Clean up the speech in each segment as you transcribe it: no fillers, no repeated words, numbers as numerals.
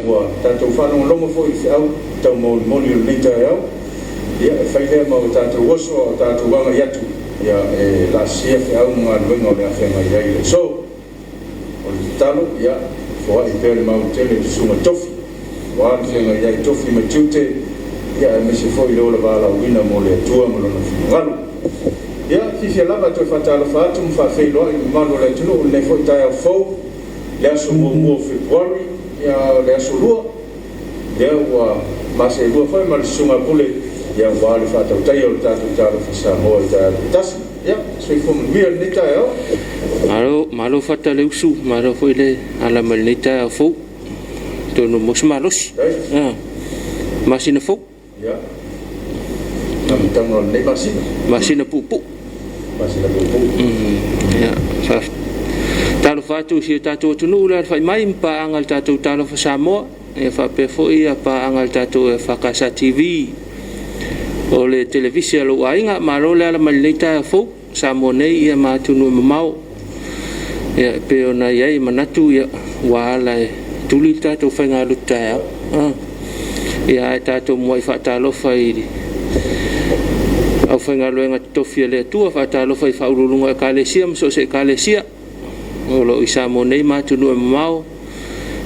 Ua tatou faalogologo foi i le feau taumolimoli o lenei taeao, ia e fai lea ma o tatou oso a o tatou agai atu, ia e laasia feau ma galuega o le a feagai ai i le aso. O le tatalo, ia foai pea le malu tele i le susuga tofi, aua le feagai ai tofi ma tiute, ia aemaise foi le ola valaauina mo le Atua ma Lona finagalo. Ia, fiafia lava e toe faatalofa atu ma faafeiloai i le mamalu o le atunuu i lenei foi taeao fou, le aso 1 o Fepuari, ia o le aso Lua, lea ua maseelua foi ma le susuga Pule, ia aua le faatautaia o le tatou Talofa Samoa i taeao taitasi. Ia, soifua manuia lenei taeao. Malo, malo fata le usu, malo foi le ala mai lenei taeao fou. Atonu ua maua se malosi. Ah, masina fou. Ia, amataga o lenei masina. Masina puupuu. Masina puupuu. Ia, talofa atu i si o tatou atunuu le alafai mai ma paaga a le tatou Talofa Samoa, ia faapea foi ia paaga a le tatou EFKS TV, o le televise a lou aiga. Malo le ala mai lenei taeao fou, Samoa nei ia ma atunuu e mamao. Ia, e pei ona i ai manatu, ia, ua ala e tuli le tatou faigalotu taeao. Ah. Ia, ae tatou muai faatalofa i le aufaigaluega totofi a le Atua, faatalofa i faauluuluga o Ekalesia ma so o se Ekalesia o lo o i Samoa nei ma atunuu e mamao.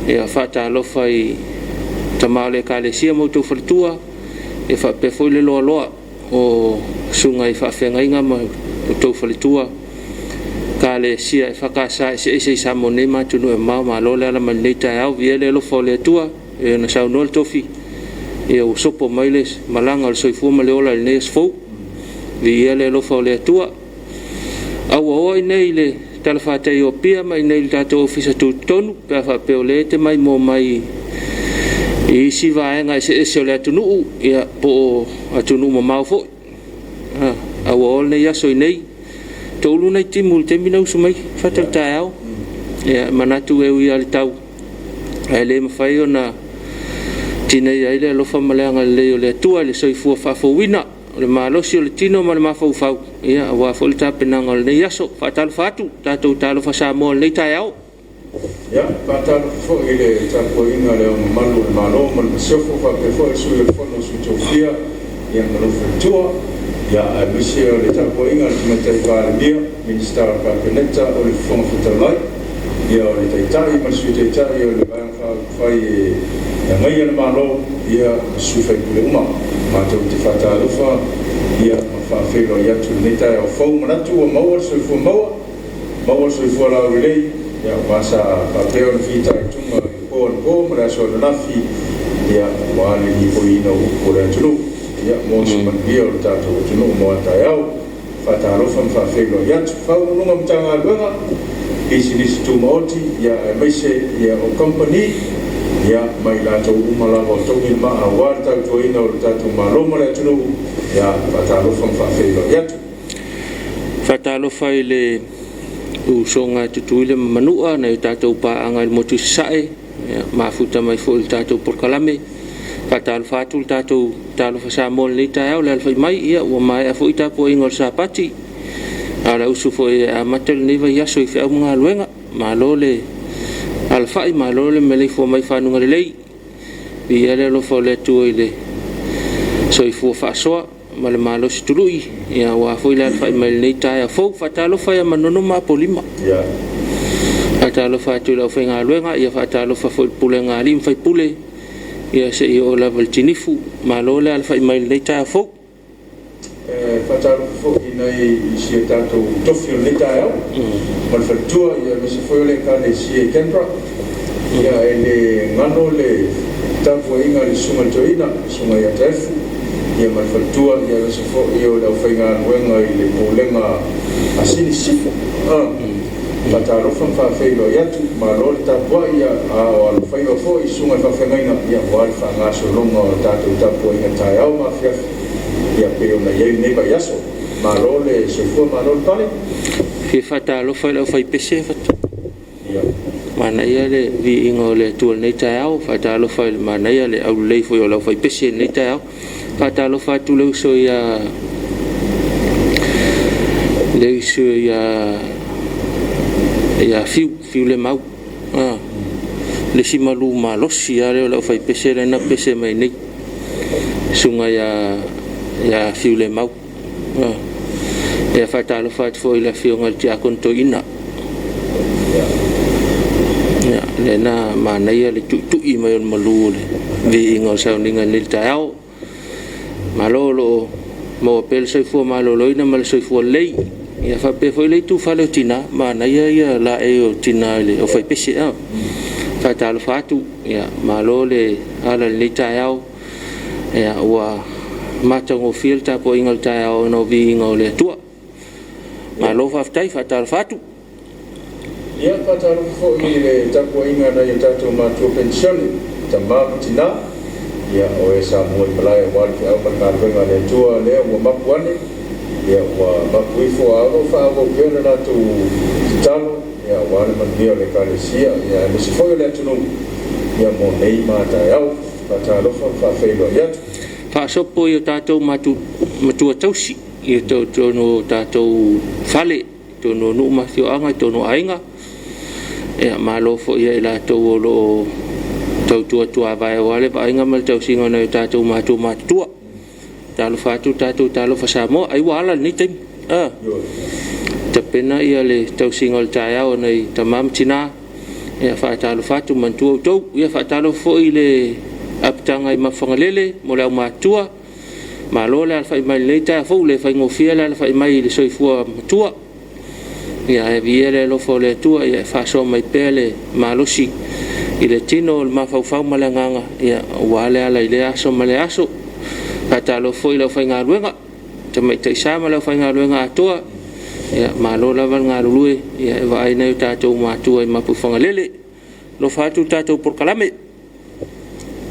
Ia, faatalofa i tama o le Ekalesia ma outou faletua, ia faapea foi le loaloa o susuga i faafeagaiga ma outou faletua, Ekalesia EFKS eseese i Samoa nei ma atunuu e mamao. Malo le ala mai lenei taeao, viia le alofa o le Atua, e ona saunoa le tofi, ia ua sopo mai le malaga o le soifua ma le ola i lenei aso fou. Viia le alofa o le Atua. Aua oa i nei le talafatai o Apia ma i nei le tatou ofisa tutotonu, pe a faapea o lea e te maimoa mai i isi vaega eseese o le atunuu, ia, po o atunuu mamao foi. Aua oa lenei aso i nei. Toulu nai timu i le taimi na usu mai fata le taeao. Ia, manatu e ui lava i le tau, ae le mafai ona tineia ai le alofa ma le agalelei o le Atua i le soifua faafouina, o le malosi o le tino ma le mafaufau, ia, aua foi le tapenaga o lenei aso. Faatalofa atu, tatou Talofa Samoa i lenei taeao. Ia, faatalofa foi i le tapuaiga a Le Ao Mamalu o le Malo ma le Masiofo, faapea foi le Sui o le Fono a Sui Tofia, ia ma lou faletua, ia, aemaise o le tapuaiga a le Tamaitai Palemia, Minisita o le Kapeneta, o le Fofoga Fetalai, ia, o le Taitai ma le Sui Taitai o le Vaega Faaupufai e Agaia le Malo, ia, ma sui usufono uma. Matou te faatalofa, ia, ma faafeiloai atu i lenei taeao fou, manatu ua maua le soifua maua, maua le soifua laulelei, ia, aua sa faapea ona fitaituga i le po anapo ma le aso ananafi, ia, aua le lipoiina o upu o le atunuu, ia, mo se manuia o le tatou atunuu mo a taeao. Faatalofa ma faafeiloai atu. Faauluuluga o Matagaluega, Pisinisi Tumaoti, ia, aemaise, ia, o kamupani, ia, ma i latou uma lava o togi le maa aua le tautuaina o le tatou Malo ma le atunuu, ia, faatalofa ma faafeiloai atu. Faatalofa i le usoga a Tutuila ma Manua, nai o tatou paaga i le motu i Sasae, ia, mafuta mai foi i le tatou polokalame. Faatalofa atu le tatou Talofa Samoa i lenei taeao le alafai mai, ia, ua maea foi tapuaiga o le Sapati, a o le usu foi e amata lenei vaiaso i feau ma galuega. Malo le alafai, malo le maleifua mai fanuga lelei. Viia le alofa o le Atua i le soifua faasoa ma le malosi tului, ia, aua foi le alafai mai lenei taeao fou. Faatalofa ia Manono ma Apolima. Faatalofa atu i le aufaigaluega, ia, faatalofa foi i le pulega a alii ma faipule, ia, se i oo lava i le tinifu. Malo le alafai mai lenei taeao fou. Faatalofa foi i nai i si o tatou tofi o lenei taeao ma le faletua, ia, aemaise foi o le Ekalesia i Canberra. Ia, e le galo le tapuaiga a le susuga i le toeaina, susuga ia Taefu, ia, ma le faletua, ia, aemaise foi o le aufaigaluega i le pulega a Sini Sifo. Faatalofa ma faafeiloai atu, malo le tapuai, ia, a o alofaiva foi i susuga i faafeagaiga, ia, aua le faagasologa o tatou tapuaiga taeao ma afiafi, ia, pei ona i ai lenei vaiaso. Malo le soifua, malo le pale. Fia faatalofa i le aufaipese Fatu. Manaia le viiga o le Atua i lenei taeao. Faatalofa i le manaia le aulelei foi o le aufaipese i lenei taeao. Faatalofa atu le uso ia Fiu, Fiu le Mau. Le isi malu malosi lava lea o le aufaipese lea na pese mai nei, susuga ia Fiulemau. Ia faatalofa atu foi i le afioga i le Tiakono Toeaina. Ia, lea na manaia le tuitui mai o le malu o le viiga o le sauniga i lenei taeao. Malo o lo o maua pea le soifua maloloina ma le soifua lelei. Ia faapea foi le itufale o tina, manaia ia laei o tina i le aufaipese. Faatalofa atu, ia malo le ala i lenei taeao. Ia, ua matagofie le tapuaiga o le taeao ona o viiga o le Atua. Malo faafetai, faatalofa atu. Ia, faatalofa foi i le tapuaiga a nai o tatou matua penisione, tama ma tina, ia, o e sa mua i malae aua le feau ma le galuega a le Atua lea ua mapu ane, ia, ua mapu ifo, a o lo o faaauau pea le latou tatalo, ia, aua le manuia o le Ekalesia, ia, aemaise foi o le atunuu, ia, mo nei ma a taeao. Faatalofa ma faafeiloai atu. Faasopo i o tatou matua tausi i totonu o tatou fale, i totonu o nuu ma afioaga, i totonu o aiga. Ia, malo foi ia i latou o lo o tautua tuavae aua le vaaiga ma le tausiga o nai o tatou matua matutua. Talofa atu tatou talofa Samoa, ai ua ala lenei taimi. Tapena ia le tausiga o le taeao nai tama ma tina. Ia faatalofa atu manatua outou. Ia faatalofa foi i le apitaga i Mafagalele mo le aumatua. Malo le alafai mai i lenei taeao fou, le faigofie le alafai mai i le soifua matua. Ia ae viia le alofa o le Atua, ia e faasoa mai pea le malosi i le tino o le mafaufau ma le agaga, ia aua le ala i lea aso ma lea aso. Faatalofa foi i le aufaigaluega, tamaitai sa ma le aufaigaluega atoa. Ia malo lava le galulue, ia e vaai nai o tatou matua i Mapuifagalele. Alofa atu le tatou polokalame.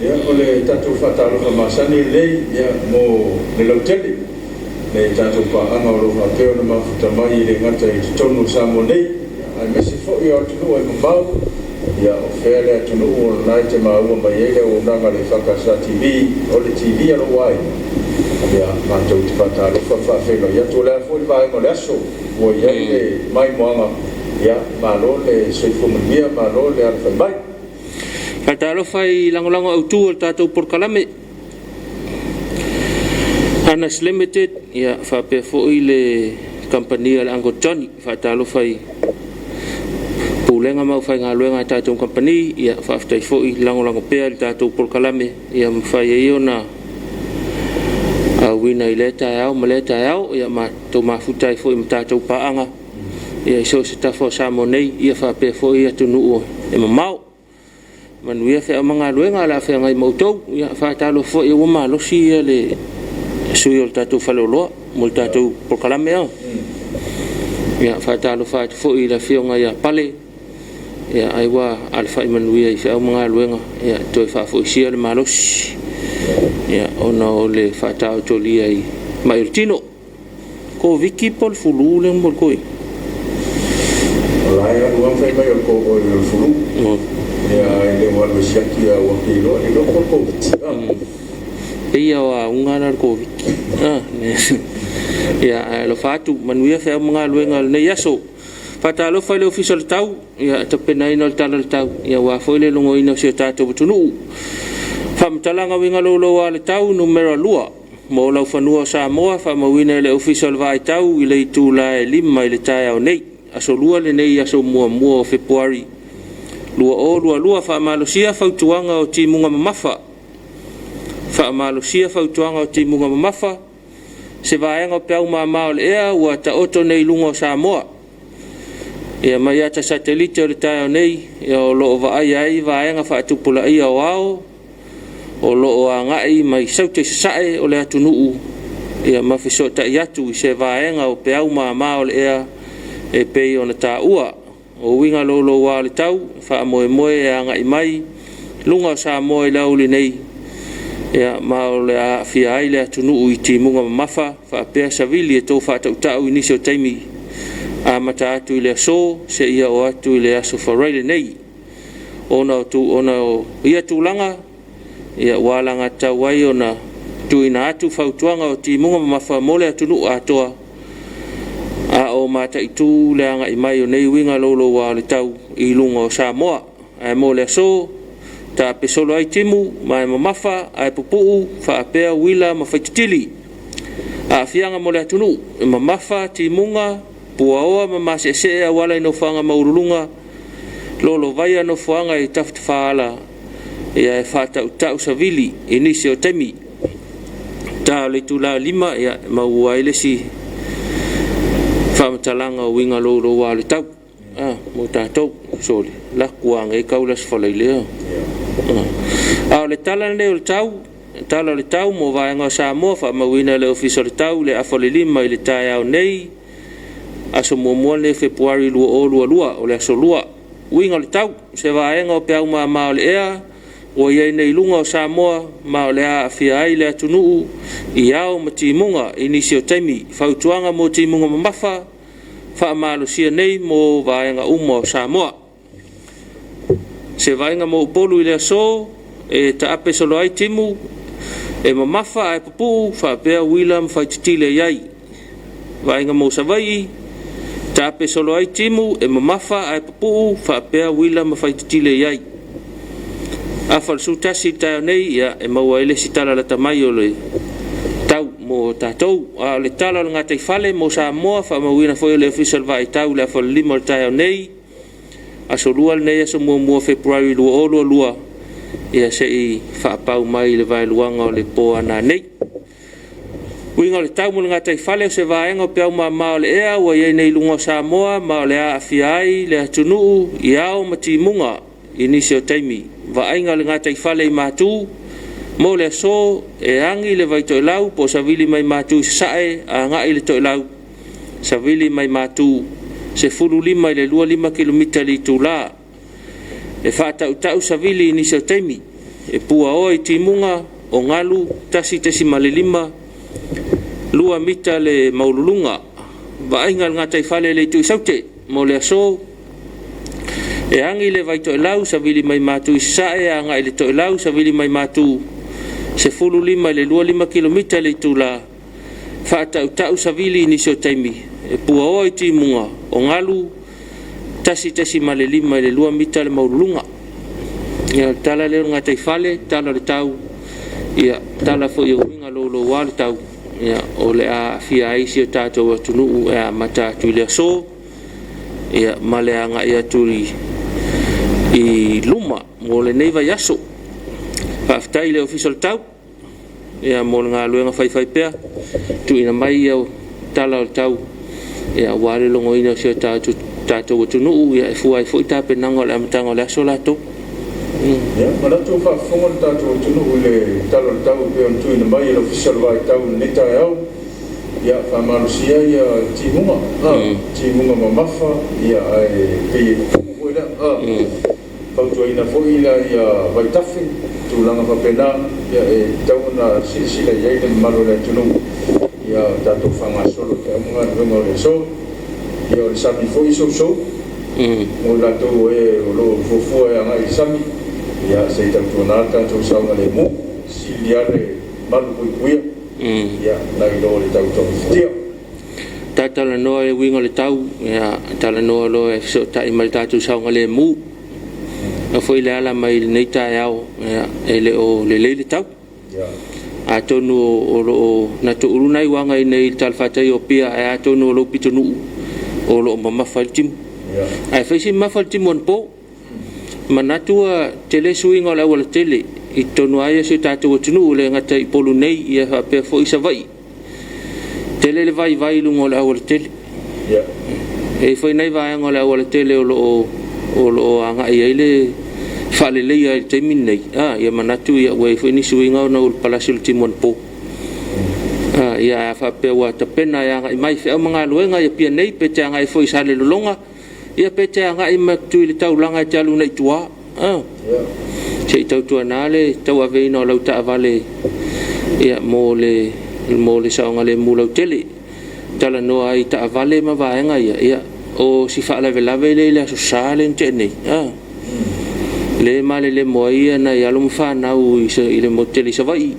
Ia, o le tatou faatalofa masani lenei, ia, mo le lautele, le tatou paaga o lo o faapea ona mafuta mai e le gata i totonu o Samoa nei, aemaise foi o atunuu e mamao. Ia, o fea le atunuu o lena e te maua mai ai le auaunaga a le EFKS TV, o le TV a lou aiga. Ia, matou te faatalofa ma faafeiloai atu. O le a foi le vaega o le aso ua i ai le maimoaga, ia, malo le soifua manuia, malo le alafai mai. Faatalofa i lagolago autu o le tatou polokalame. Anas Limited, ia faapea foi le kamupani a le Uncle Johnny. Faatalofa i pulega ma aufaigaluega a tatou kamupani, ia faafetai foi lagolago pea i le tatou polokalame, ia mafai ai ona auina i lea taeao ma lea taeao, ia matou mafuta ai foi ma tatou paaga, ia i so o se tafa o Samoa nei, ia faapea foi atunuu e mamao. Manuia feau ma galuega o le a feagai ma outou. Ia faatalofa foi ua malosi ia le sui o le tatou faleoloa mo le tatou polokalame. Ia faatalofa atu foi i le afioga ia Pale, ia ai ua alafai manuia i feau ma galuega, ia toe faafoisia le malosi, ia ona o le faataotolia i mai o le tino. Koviti po o le fulu lea mo le toeaina? O la e alu lava fai mai o le fulu. Ia, e le o alu e siaki a ua peiloa le iloa po o le Koviti. Pei o auga la le Koviti. Ia, ae alofa atu, manuia feau ma galuega o lenei aso. Faatalofa i le Ofisa o le Tau, ia tapenaina o le tala o le tau, ia aua foi le logoina o si o tatou atunuu. Faamatalaga uiga louloua a le tau numera 2 mo laufanua o Samoa, faamauina e le Ofisa o le Vaai Tau i le itula e 5 i le taeao nei, aso Lua lenei, aso 1 o Fepuari 2022. Faamalosia fautuaga o timuga mamafa. Faamalosia fautuaga o timuga mamafa, se vaega o peau mama o le ea ua taoto nei i luga o Samoa. Ia mai ata satelite o le taeao nei, ia o lo o vaaia ai vaega faatupulaia o ao o lo o agai mai saute i sasae o le atunuu, ia ma fesootai atu i se vaega o peau mama o le ea e pei ona taua. O uiga louloua o le tau, faamoemoe e agai mai luga o Samoa i le aoauli nei, ia ma o le a aafia ai le atunuu i timuga mamafa faapea savili e to faatautau i nisi o taimi, amata atu i le aso seia oo atu i le aso Faraile nei. Ona o ia tulaga, ia ua alagatatau ai ona tuuina atu fautuaga o timuga mamafa mo le atunuu atoa, a o mataitu le agai mai o nei uiga louloua o le tau i luga o Samoa. Ae mo le aso, taape solo ai timu ma e mamafa ae pupuu faapea uila ma faitetili. Aafiaga mo le atunuu, e mamafa timuga, puaoa ma maseesee auala i nofoaga maualuluga, lolovaia nofoaga i tafatafaala, ia e faatautau savili i nisi o taimi. Ta o le itula e 5, ia e maua ai le isi faamatalaga o uiga louloua o le tau mo tatou. Sole, laku age kau le aso Faraile. A o le tala lenei o le tau, tala o le tau mo vaega o Samoa faamauina e le Ofisa o le Tau i le 4:55 i le taeao nei, aso muamua lenei o Fepuari 2022, o le aso Lua. Uiga o le tau, se vaega o peau mama o le ea ua i ai nei i luga o Samoa ma o le a aafia ai le atunuu i ao ma timuga i nisi o taimi. Fautuaga mo timuga mamafa, faamalosia nei mo vaega uma o Samoa. Se vaaiga mo Upolu i le aso, e taape solo ai timu, e mamafa ae pupuu faapea uila ma faitetile i ai. Vaaiga mo Savaii, taape solo ai timu, e mamafa ae pupuu faapea uila ma faitetile i ai. Afa o le 11 i le taeao nei, ia, e maua ai le isi tala lata mai o le tau mo tatou. A o le tala o le gataifale mo Samoa, faamauina foi e le Ofisa o le Vaai Tau i le 4:55 o le taeao nei, aso Lua lenei, aso muamua o Fepuari 2022, ia se i faapau mai i le vaeluaga o le po a nanei. Uiga o le tau mo le gataifale, o se vaega o peau mama o le ea ua i ai nei i luga o Samoa ma o le a aafia ai le atunuu i ao ma timuga i nisi o taimi. Vaaiga o le gataifale i Matu mo le aso, e agi le vaitoelau po o savili mai Matu i sasae agai le toelau, savili mai Matu 15 i le 25 kilomita i le itula. E faatautau savili i nisi o taimi, e puaoa i timuga o galu 1.5 2 mita le maualuluga. Vaaiga o le gataifale i le itu i Saute mo le aso, e agi le vaitoelau savili mai Matu i sasae agai le toelau savili mai Matu 15 i le 25 kilomita i le itula. Faatautau savili i nisi o taimi, e puaoa i timuga o galu 1.5 i le 2 mita le maualuluga. Ia, o le tala lea o le gataifale, tala o le tau, ia, tala foi o uiga louloua o le tau, ia, o le a aafia ai si o tatou atunuu e amata atu i le aso, ia, ma le agai atu i luma mo lenei vaiaso. Faafetai i le Ofisa o le Tau, ia, mo le galuega faifaipea, tuuina mai ia tala o le tau, ia, aua le logoina o si o tatou atunuu, ia, e fua ai foi tapenaga o le amataga o le aso latou. Ia, manatu ua faafofoga le tatou atunuu i le tala o le tau e pei ona tuuina mai e le Ofisa o le Vaitau i lenei taeao. Ia, faamalosia ia timuga, timuga mamafa, ia, ae pei e pupuu foi lea. Fautuaina foi ia vaitafe, tulaga faapena, ia, e tatau ona silasila i ai le mamalu o le atunuu, ia tatou faagasolo i feau ma galuega o le aso. Ia, o le sami foi e sousou, mo i latou e o lo o fuafua e agai i le sami, ia, se i tautuana le tatou saogalemu, sili lava le malu puipuia, ia, nai lo le tau togafitia. Talanoa e uiga o le tau, ia, talanoa loa e fesootai ma le tatou saogalemu. Na foi le ala mai i lenei taeao, ia, e le o lelei le tau. Atonu o lo o na toulu nai uaga i nei i le talafatai o Apia, ae atonu o lou pitonuu o lo o mamafa ai le timu. Ae fai si mamafa le timu anapo. Manatu ua tele suiga o le auala tele i totonu lava ia o si o tatou atunuu, le gata i Upolu nei, ia faapea foi Savaii. Tele le vaivai i luga o le auala tele. E i ai foi nai vaega o le auala tele o lo o agai ai le faaleleia i le taimi lenei. Ia manatu ia ua i ai foi ni suiga ona o le palasi o le timu anapo. Ia, a faapea ua tapena e agai mai feau ma galuega i Apia nei, pe te agai foi i Salelologa, ia pe te agai atu i le taulaga e te alu nei tua. Se i tautuana le tauaveina o lau taavale, ia, mo le saogalemu lautele. Talanoa ai i taavale ma vaega ia, ia, o si faalavelave lea i le aso Sa le na tea nei, le malelemo ai ia nai alo ma fanau i le motu tele i Savaii,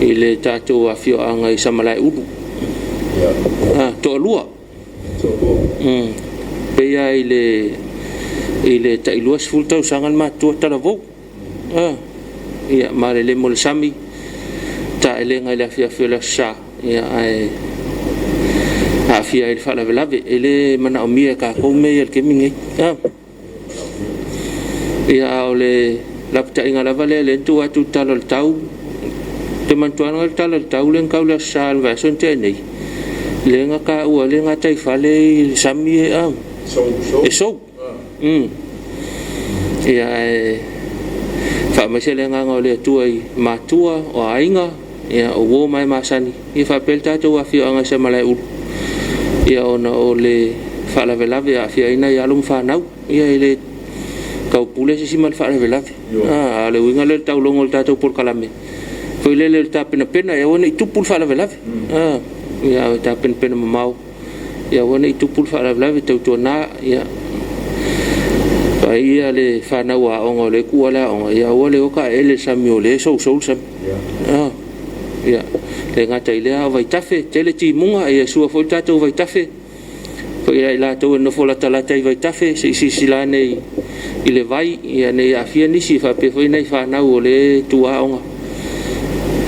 i le tatou afioaga i Samalaeulu. Toalua. Pei lava i le i le tai 20 tausaga le matutua talavou. Ia malele mo le sami, taelega i le afiafi o le Aso Sa, ia ae aafia ai i le faalavelave. E le manaomia e tatou mea ia i le taimi lenei. Ia a o le lapataiga lava lea lea na tuu atu i le tala o le tau, ou te manatua lava le tala o le tau lea na tau i le Aso Sa o le vaiaso na tea nei, lea na taua ai le gataifale i le sami e sou. Ia ae faamaise le agaga o le Atua i matua, o aiga, ia o uo ma e masani, ia faapea le tatou afioaga i Samalaeulu, ia ona o le faalavelave e aafia ai nai alo ma fanau. Ia e le taupule se isi ma le faalavelave. A o le uiga lea o le taulogo o le tatou polokalame, foi lele o le tapenapena ia aua ne i tupu le faalavelave. Ia ae tapenapena mamao, ia aua ne i tupu le faalavelave, tautuana, ia vaai le fanau aoga o lea e tuua le aoga, ia aua le o taeele i le sami o lea e sousou le sami. Ia, le gata i lea a o vaitafe, tele timuga, ia sua foi le tatou vaitafe, foi ia i latou e nofo latalata i vaitafe, se i silasila ane i le vai, ia ne i aafia nisi, faapea foi nai fanau o lea e tuua aoga,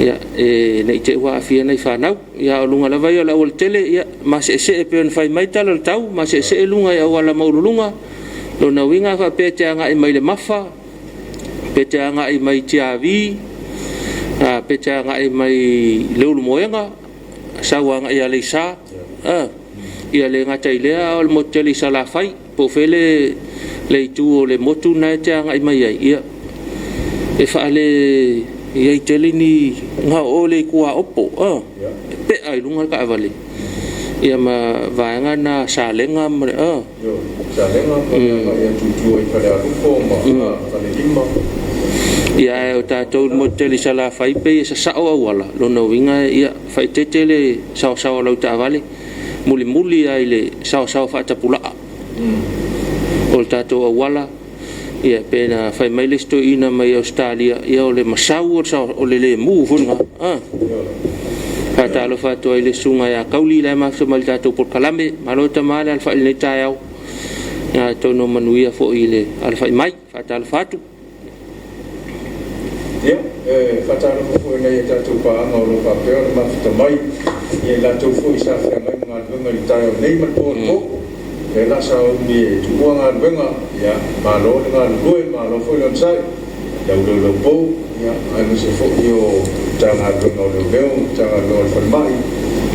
ia ne i te i ua aafia nai fanau. Ia a o luga lava ia o le aualatele, ia maseesee pei ona fai mai tala o le tau, maseesee luga i auala maualuluga. Lona uiga a faapea e te agai mai le Mafa, pe te agai mai Tiavi, pe te agai mai Leulumoega, sau agai i Aleisa, ia le gata i lea a o le motu tele i Salafai, po o fea le itu o le motu lena e te agai mai ai, ia e faale i ai tele ni gaoo le itu Aopo, e pea i luga le taavale, ia ma vaega na Salega ma le Salega ma le agai atu i tua i Falealupo ma Falelima. Ia ae o tatou i le motu tele i Salafai pei e sasao auala, lona uiga ia faaeteete le saoasaoa o lau taavale, mulimuli lava i le saoasaoa faatapulaa o le tatou auala. Ia pei ona fai mai le isi toeaina mai Ausetalia, ia o le masau o le lemu foi lena. Faatalofa atu ai i le susuga ia Kauli la e mafuta mai i le tatou polokalame. Malo tama le alafai i lenei taeao. Ia atonu o manuia foi i le alafai mai. Faatalofa atu. Ia, e faatalofa foi i nai a tatou paaga o lo o faapea ona mafuta mai, ia i latou foi sa feagai ma galuega i le taeao nei ma le po anapo. Lea la sa umi e tuua galuega, ia malo le galulue, malo foi le onosai, le au leoleo ia, aemaise foi o Matagaluega o Leoleo, Matagaluega o le Falemai,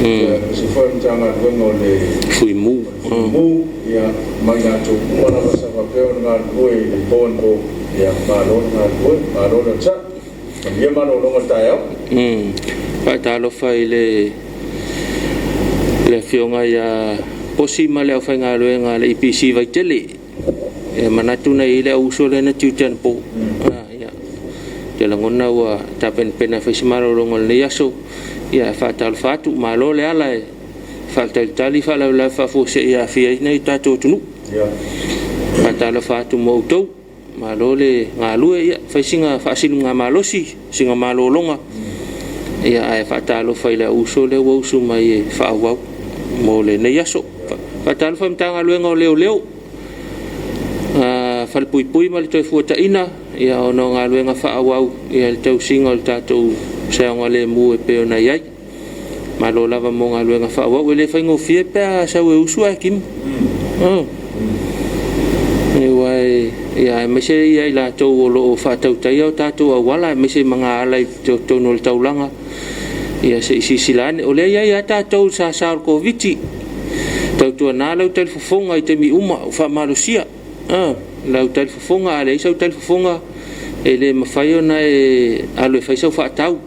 ia, aemaise foi o le Matagaluega o le Fuimu. Fuimu, ia, ma i latou uma lava sa faapea ona galulue i le po anapo, ia, malo le galulue, malo le onosai. Manuia malologa o le taeao. Faatalofa i le afioga ia Posi ma le aufaigaluega a le EPC Vaitele. E manatu na i ai le auuso lea na tiute anapo. Ia. Ou te lagona ua tapenapena e fai se malologa o lenei aso. Ia e faatalofa atu, malo le ala e faatalitali faalavelave faafuasei e aafia ai nai o tatou atunuu. Faatalofa atu mo outou. Malo le galue, ia fai sina faasiligamalosi, sina malologa. Ia ae faatalofa i le auuso lea ua usu mai e faaauau mo lenei aso. Faatalofa i Matagaluega o Leoleo, Falepuipui ma le Toefuataina, ia ona o galuega faaauau ia le tausiga o le tatou saogalemu e pei ona i ai. Malo lava mo galuega faaauau. E le faigofie pe a sau e usu ae timu. Ia aemaise ia i latou o lo o faatautaia o tatou auala, aemaise magaala i totonu o le taulaga, ia se i silasila ane. O lea e i ai lava tatou i le sasa o le Koviti, tautuana lau talifofoga i taimi uma, ua faamalosia lau talifofoga. A leai sau talifofoga, e le mafai ona e alu e fai sau faatau.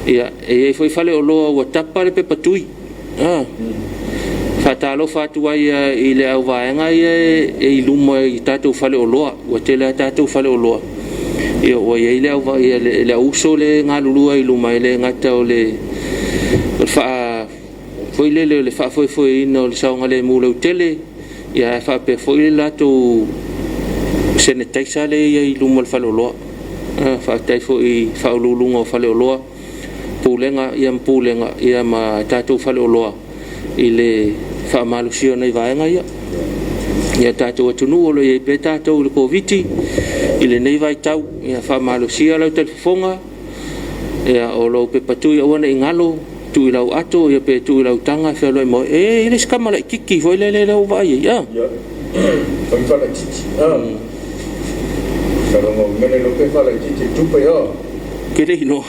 Ia, e i ai foi faleoloa ua tapa le pepa tui. Faatalofa atu ai i le auvaega ia e i luma i tatou faleoloa, ua tele lava tatou faleoloa. Ia ua i ai le auuso lea e galulue ai i luma, e le gata o le foi lele o le faafoefoeina o le saogalemu lautele, ia ae faapea foi le latou sanitizer lea e i ai i luma o le faleoloa. Faafetai foi i faauluuluga o faleoloa, pulega ia ma pulega ia ma tatou faleoloa i le faamalosia o nai vaega ia. Ia tatou atunuu o lo o i ai pea tatou i le Koviti i lenei vaitau, ia faamalosia lau talifofoga, ia o lou pepa tui aua ne i galo, tuu i lau ato ia pe tuu i lau taga e fealuai ma oe. E i ai le isi tama laitiiti foi lele lea ua vaai ai, a? Ia, fai faalaitiiti. Faalogo mele lo pe faalaitiiti i tupe a. Ke le iloa.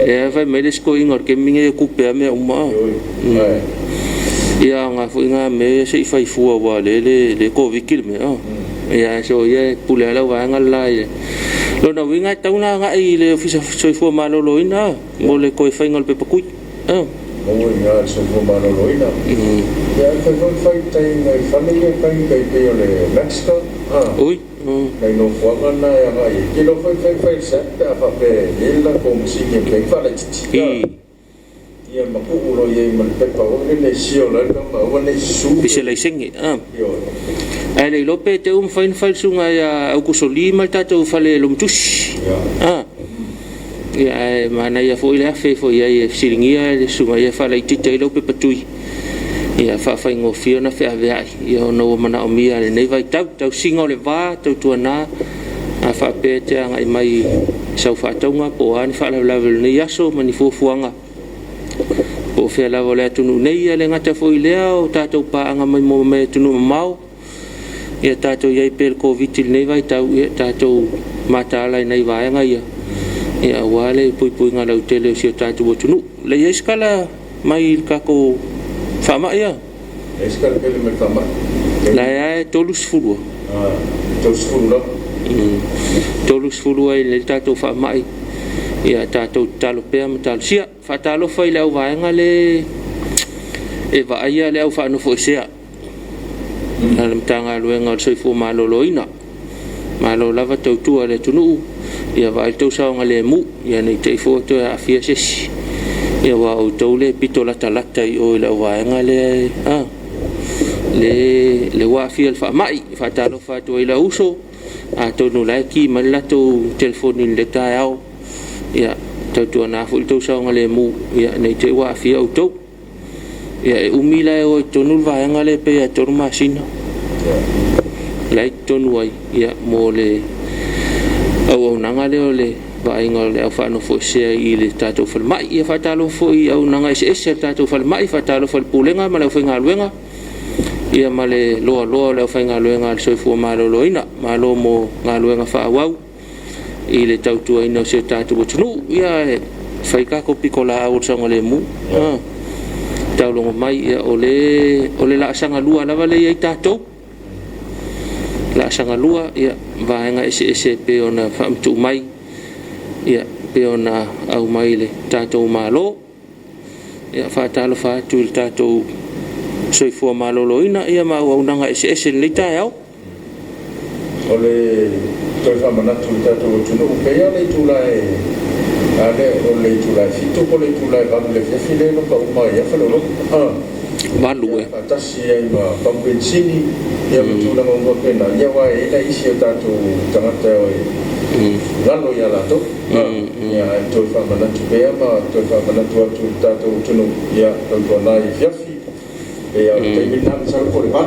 Ia fai mai le isi toeaina o le taimi lenei e tupe lava mea uma. Oi. Ai. Ia aoga foi na mea ia se i fai fua aua o lea e le Koviti le mea. Ia so ia e pule lava lau vaega le la i le lona uiga e tatau ona agai i le Ofisa Soifua Maloloina mo le toe faiga o le pepa tui. Maua i ina le soifua maloloina. Ia ae fai foi fai tai nai fale ia tai tai pei o le Mexico. Oi. Nai nofoaga na e agai ai. Ke iloa foi fai fai i le SAP pe a faapea e i ai le latou masini e mafai ona faalaitiiti. Ia matuu loa i ai ma le pepa foi lele e seal ai le tama aua ne i susu. Pei se laisene. Ioe. Ae le iloa pe te i ua mafai ona fai le susuga ia Aukusoli ma le tatou fale lomutusi. Ia ae manaia foi le afe ifo i ai e fesiligia le susuga ia e faalaitiiti ai lau pepa tui, ia faafaigofie ona feaveai, ia ona ua manaomia e lenei vaitau. Tausiga o le va, tautuana, a faapea e te agai mai i sau faatauga po o a ni faalavelave o lenei aso ma ni fuafuaga, po o fea lava o le atunuu nei, ia le gata foi i lea o tatou paaga mai mo atunuu mamao, ia tatou i ai pea i le Koviti i lenei vaitau, ia tatou mataala i nai vaega ia, ia aua le puipuiga lautele o si o tatou atunuu. Le i ai se tala mai i le tatou faamai ia? Leai se tala tele mai le faamai. La e lava e 30. 30 lava. 30 ai le tatou faamai, ia tatou tatalo pea ma talosia. Faatalofa i le auvaega le e vaaia le au faanofoesea a le Matagaluega o le Soifua Maloloina. Malo lava tautua i le atunuu, ia vaai le tou saogalemu, ia ne i te i foi ua toe aafia se isi. Ia aua o outou le pito latalata i o i le auvaega lea le ua aafia i le faamai. Faatalofa atu ai i lau uso, atonu o la e ki mai le latou telefoni i le taeao, ia tautuana foi le tou saogalemu, ia ne i te i ua aafia outou. Ia e umi la e o i totonu le vaega lea pei lava e 3 masina. La e i totonu ai, ia, mo le auaunaga lea o le vaaiga o le au faanofoesea i le tatou falemai. Ia faatalofa foi i auaunaga eseese a le tatou falemai, faatalofa i le Pulega ma le aufaigaluega, ia ma le loaloa o le aufaigaluega a le Soifua Maloloina. Malo mo galuega faaauau i le tautuaina o si o tatou atunuu. Ia e fai tatou pitolaau o le saogalemu. Taulogo mai, ia o le laasaga lua lava lea e i ai tatou. Laasaga lua, ia vaega eseese pei ona faamatuu mai, ia pei ona aumai i le tatou Malo. Ia faatalofa atu i le tatou soifua maloloina, ia ma auaunaga eseese i lenei taeao. O le toe faamanatu i le tatou atunuu, pei lava le itula e a lea, o le itula e 7 po o le itula e 8 i le afiafi lea e loka uma ai lava faleoloa. 8 e. Faatasi ai ma pamu penisini, ia ma tulaga uma faapena, ia aua e i ai nai isi o tatou tagata e galo ia latou. Ia ae toe faamanatu pea ma toe faamanatu atu i le tatou atunuu, ia tautuana i afiafi. Pei lava o le taimi lena, masalo po o le 8.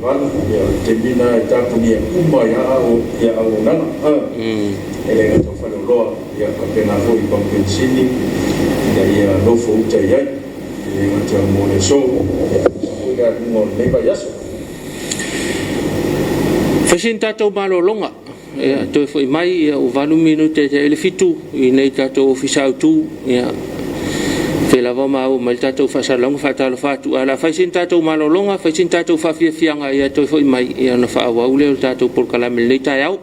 8, ia o le taimi lena e tapunia uma ai lava ia auaunaga. E le gata o faleoloa, ia faapena foi i pamu penisini, ina ia nofo uta i ai. E le gata mo le aso, ia aemaise foi le aluga o lenei vaiaso. Fai sina tatou malologa, ia toe foi mai, ia ua 8 minute e le 7 i nei tatou ofisa autu, ia fai lava maua mai le tatou faasalalauga, faatalofa atu. Ae o le a fai sina tatou malologa, fai sina tatou faafiafiaga, ia toe foi mai, ia ona faaauau lea o le tatou polokalame i lenei taeao.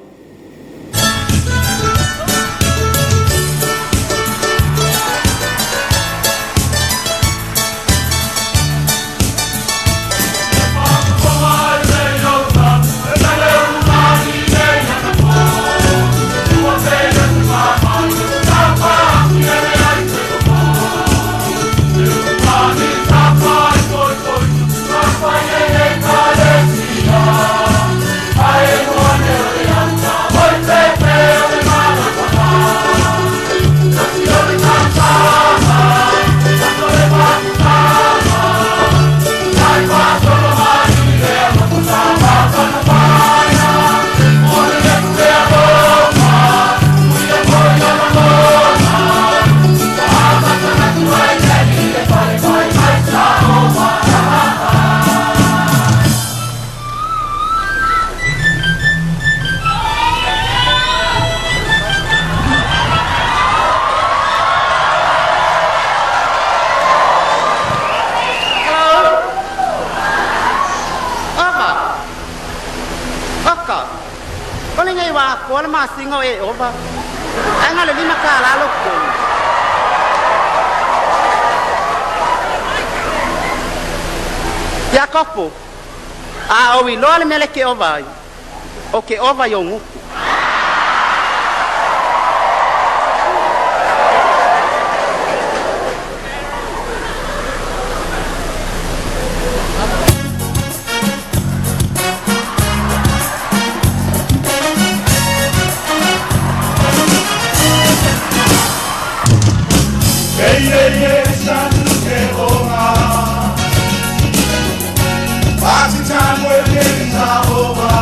masina o e ova. Ae na o le $5 lou totogi. Iakopo, a ou iloa le mea lea e te ova ai, ou te ova i ou gutu. Party time, we're getting over.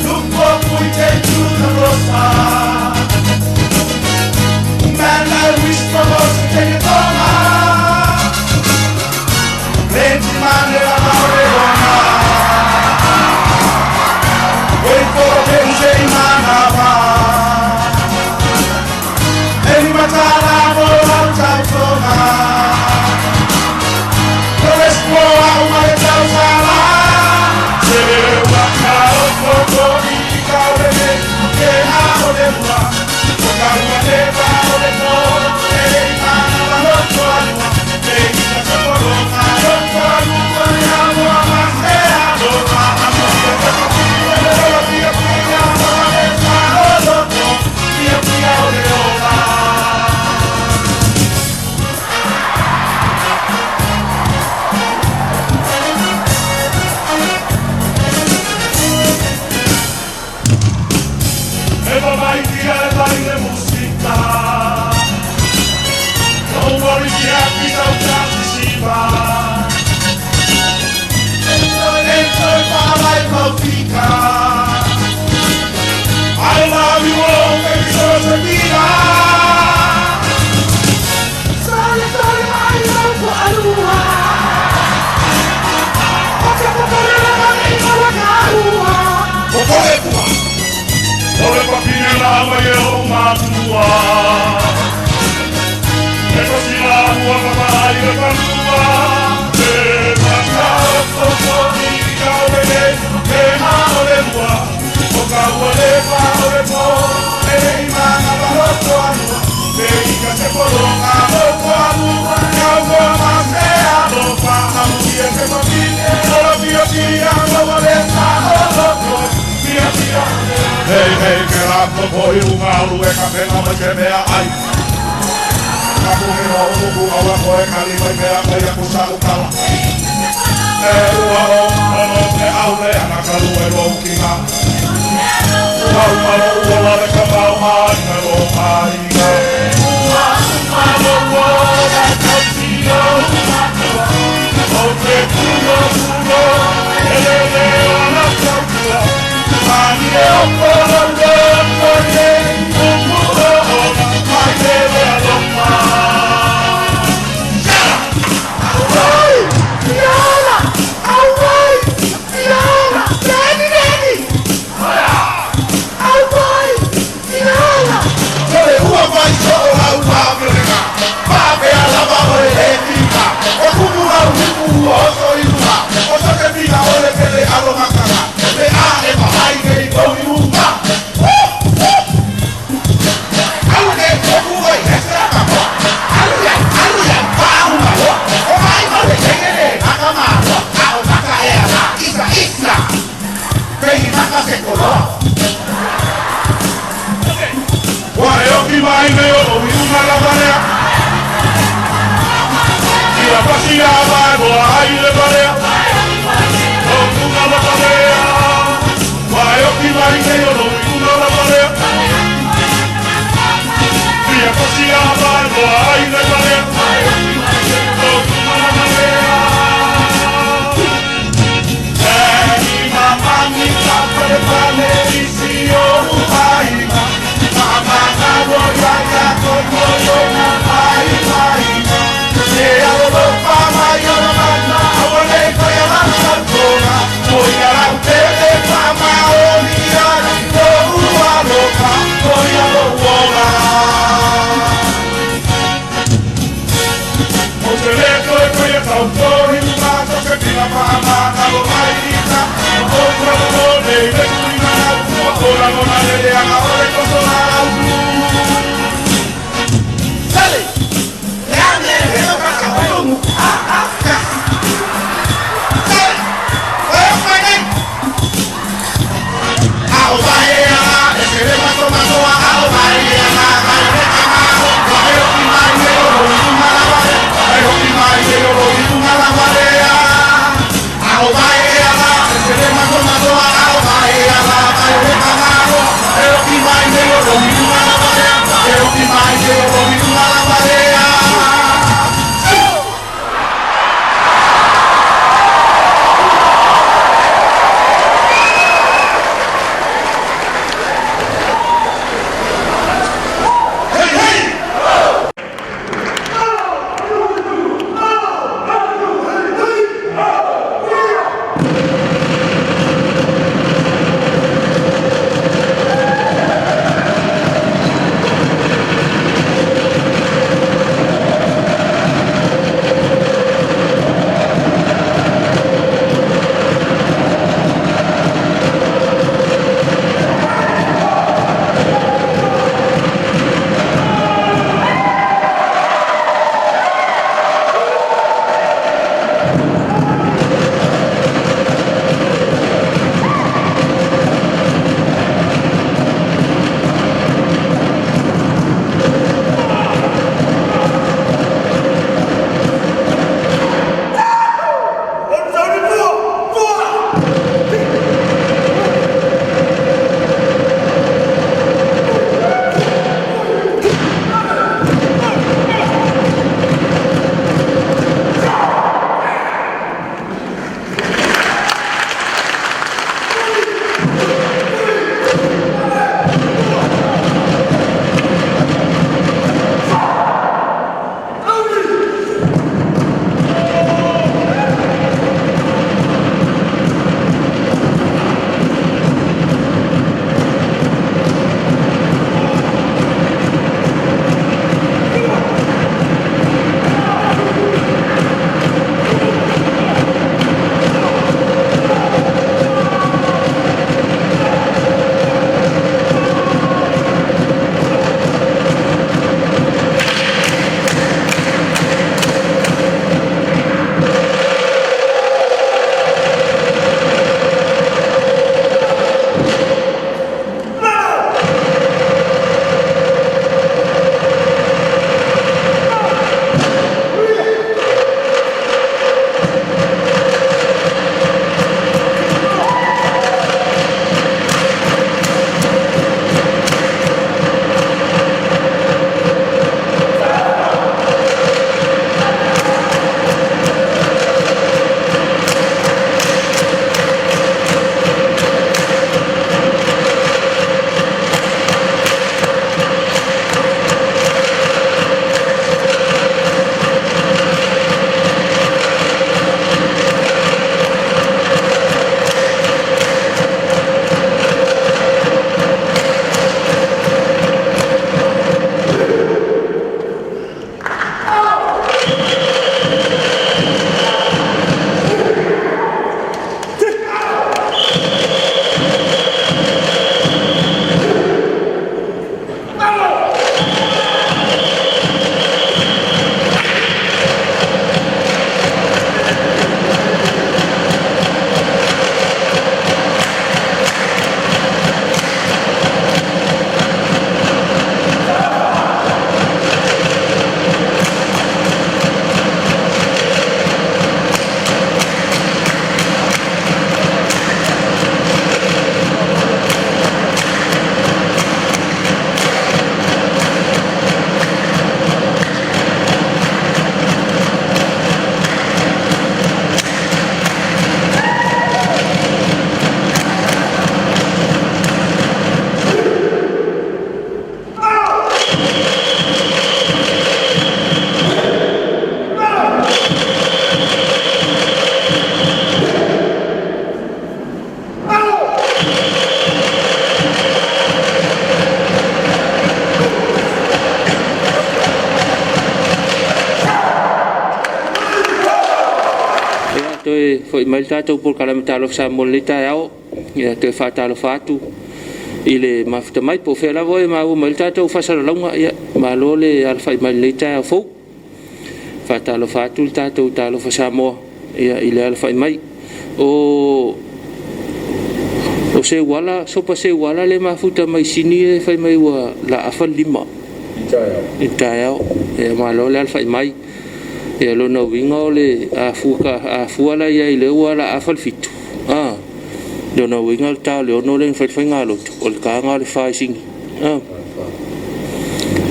Look what we take to the rosa. Man, I wish for us to take it over. Plenty man, wait for the man, Any matala, no outside for Don't worry, be happy, no time to see. I love you all, baby, so to be. Sorry, sorry, my love for Alua. Ole papine la mai o matua. E sila ua mama i le fanua. E maka o o i ka wele. E ha o le mua. O ka ua le pa o le po. E i mana pa loto anua. E i ka se polonga o ko anua. Ka ua ma se alofa. Amuia se papine. Ora fia fia ua le sa o loto. Fia fia. Hei hei ke rako poi unga ulu e ka pena mai ke mea ai. Ka puhi o uku aua koe kali mai mea mai aku sa ukala. E ua o ono te aule ana kalu e lo kinga. Ua malo ua lale ka mau ai lo ai ga. Ua malo ua la kautio O te kulo kulo ele le ana kautua. Ani e o kolo lo kole uku o ona mai le alofa. Ole ua vai so o lau pāpirika. Pāpea lava o le le pika. O kumu au hipu ua oso i luga. O soke pina o le pele alo makanga. Le a e mahai nei pau i uka. Alu ke koku oi hese aka hoa. Alu ia, alu ia, pāu ma hoa. O mai ma le tenge le maka ma hoa. A o maka e ana, isa, isa. Pei maka se koloa. Wa e oki mai me o i una la marea. Ia pasia vai boa ai le marea. O una la marea. Wa e oki mai me o i una la marea. Ia pasia vai boa ai le marea. O una la marea. Ei mamani ka pale isi o uhaina. Mama ka wo ya ya ko ko yo ai ai. E alo lo pa mai o la mana o le ko ya la sa ko na. O ya la te te pa ma o ni ya ni ko Ia, toe foi mai le tatou polokalame Talofa Samoa i lenei taeao. Ia, toe faatalofa atu i le mafuta mai po o fea lava e maua mai le tatou faasalalauga. Ia, malo le alafai mai i lenei taeao fou. Faatalofa atu le tatou Talofa Samoa, ia, i le alafai mai. O Seuala, Sopa Seuala le mafuta mai Sini e fai mai ua laafa le 5 i le taeao. Ia, malo le alafai mai. Ia, lona uiga o le afua la i ai lea ua laafa le 7, lona uiga o le ta o le 6 lea na fai le faigalotu, o le taga o le 4 i Sini.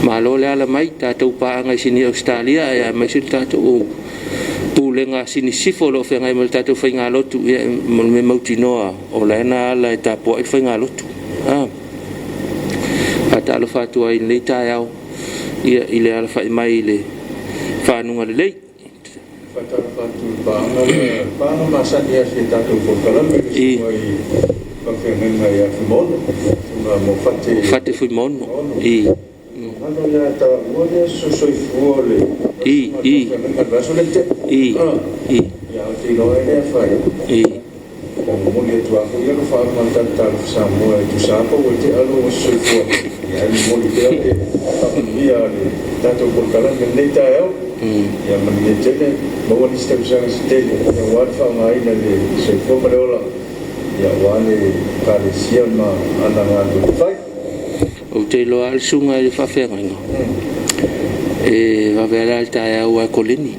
Malo le ala mai, tatou paaga i Sini Ausetalia, aemaise le tatou pulega Sinisifo o lo o feagai ma le tatou faigalotu, ia, mo le mea mautinoa o la e na ala e tapuai le faigalotu. Faatalofa atu ai i lenei taeao, ia, i le alafai mai i le fanuga lelei. Faatalofa atu i paaga lea, paaga masani a si tatou polokalame le susuga i faafeagaiga ia Fuimaono, susuga mo Fate Fate Fuimaono. I. Ano ia taua lea soifua le I, i. faafeagaiga le vaiaso lea te. I. I. Ia, o te iloa ai lea fai. I. Momoli atu a foi alo faama le Talofa Samoa e tusa pa ua te alo o soifua. Ia, e momoli pea le faamanuia le tatou polokalame lenei taeao. Ia manuia tele, maua nisi tausaga se tele, ia ua le faaaogaina le soifua ma le ola, ia ua le ekalesia ma ana galuega fai. Ou te iloa le susuga i le faafeagaiga e vave ala le taeao ai koleni.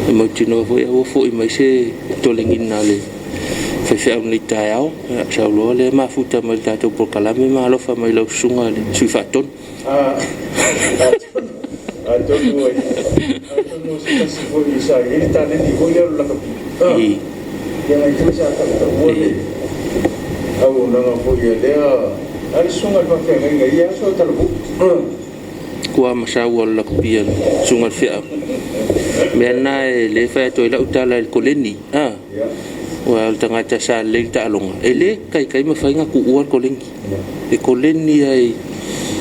E mautinoa foi ua foi mai se tolegina le faifeau nei taeao. Sauloa le mafuta mai le tatou polokalame ma alofa mai lau susuga le sui faatonu. Atonu ai, atonu se tasi foi sa i ai le taleni foi lea o le lakapi. I. Ia ngai foi sa tautaua le auaunaga foi a lea a le susuga i le faafeagaiga i ia aso talavou. Kua masau o le lakapia le susuga i le feau. Mea na e le fai atu ai lau tala i le koleni. Ua o le tagata sa lelei le taaloga, e le taitai mafai ona tuua le koleni. E koleni ai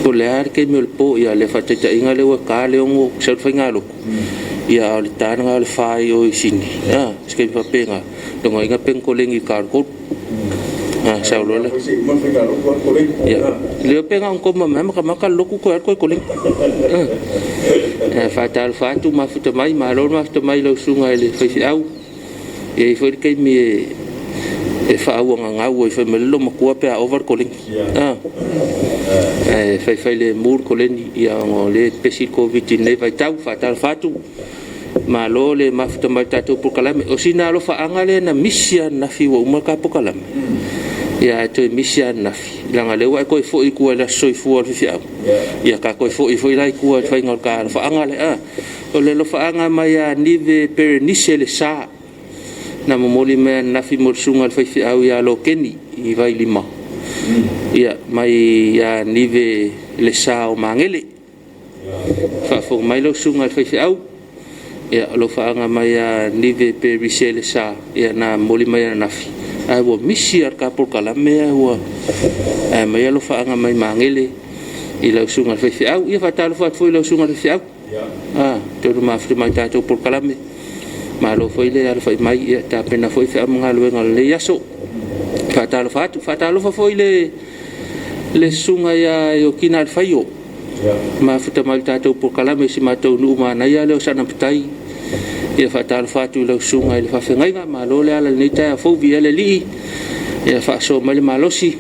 o le a le taimi o le po, ia le faataitaiga lea ua ta le 6 sau le faigalotu. Ia, a o le ta lena o le 4 i o i Sini. Se taimi faapena, lona uiga pe na koleni i le ta o le 3. Sau loa le. Foi se uma le faigalotu a le koleni. Ia, leo pe na koma mai matamata le lotu toe alu toe koleni. Faatalofa atu mafuta mai, malo le mafuta mai lau susuga i le faifeau. E i ai foi le taimi e faauagagau ai fai mai le loomatua pe a ova le koleni. Ae faifai le mu le koleni, ia, ona o lea e pepesi le Koviti i lenei vaitau. Faatalofa atu, malo le mafuta mai le tatou polokalame. O sina alofaaga lea na misi ananafi ua uma le ta polokalame. Ia, ae toe misi ananafi, leaga lea ua e toe foi i tua i le aso soifua o le faifeau. Ia, ta toe foi foi la i tua i le faiga o le ta alofaaga lea. O le alofaaga mai ia Nive Perenise le sa, na momoli mai ananafi mo le susuga i le faifeau ia Lokeni i Vailima. Ia, mai ia Nive le sa o Magele. Faafofoga mai lau susuga i le faifeau. Ia, alofaaga mai ia Nive Perise le sa, ia, na momoli mai ananafi. Ae ua misi lava le ta polokalame ae ua ae mai alofaaga mai Magele i lau susuga i le faifeau. Ia, faatalofa atu foi i lau susuga i le faifeau. Tonu mafuta mai tatou polokalame. Malo foi le alafai mai, ia tapena foi feau ma galuega o lenei aso. Faatalofa atu, faatalofa foi le susuga ia Iokina Alfaio. Mafuta mai le tatou polokalame si matou nuu manaia lea o Sanapatai. Ia, faatalofa atu i lau susuga i le faafeagaiga, malo le ala i lenei taeao fou, viia le Alii. Ia, faasoa mai le malosi,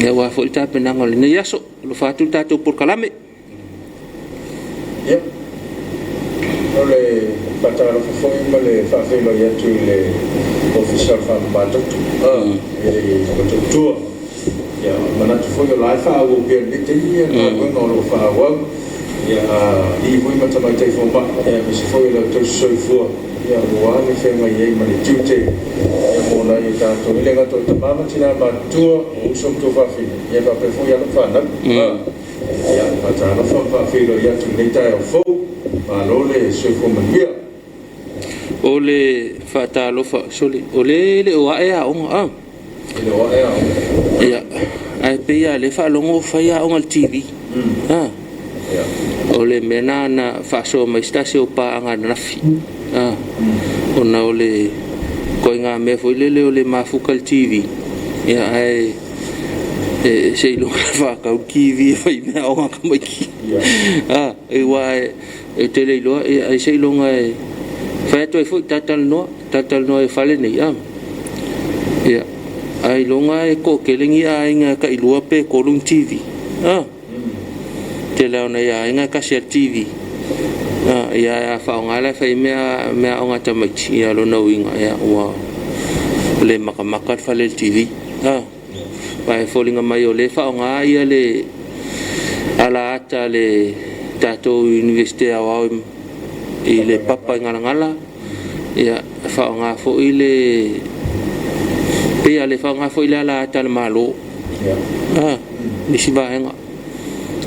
ia, aua foi le tapenaga o lenei aso. Alofa atu le tatou polokalame. Ia, o le faatalofa foi ma le faafeiloai atu i le Ofisa o le Faamamatoto i Motootua. Ia, manatu foi o la e faaauau pea i lenei taimi ia galuega o lo o faaauau. Ia, alii foi ma tamaitai fomai, ia, aemaise foi o le tausi soifua, ia, ua le feagai ai ma le tiute, ia, mo nai o tatou, e le gata o tama ma tina matutua, o uso ma tuafafine, ia, faapea foi alo ma fanau. Ia, faatalofa ma faafeiloai atu i lenei taeao fou, malo le soifua manuia. O le faatalofa, sorry, o le le o ae aoga, E le o ae aoga. Ia, ae pei lava le faalogo o fai aoga i le TV. O le mea na na faasoa mai se tasi o paaga ananafi. Ona o le koiga mea foi lele o le mafuta i le TV. Ia ae e seiloga e faatau le TV e fai ai meaaoga a tamaiti. A, aua e te le iloa, ia ai seiloga e fai atu ai foi talatalanoa, talatalanoa i fale nei, a. Ia, ailoga e toatele ni aiga e tailua pe tolu ni TV. A, tele lava o nai aiga e tasi lava le TV. A, ia ae a faaaoga la e fai ai mea meaaoga a tamaiti, ia o lona uiga, ia ua le matamata le fale i le TV. A, aua e foliga mai o lea e faaaoga ia le alaata a le tatou Iunivesite Aoao i le papa i Galagala, ia e faaaoga foi le pei lava o le faaaoga foi le alaata a le Malo, a, nisi vaega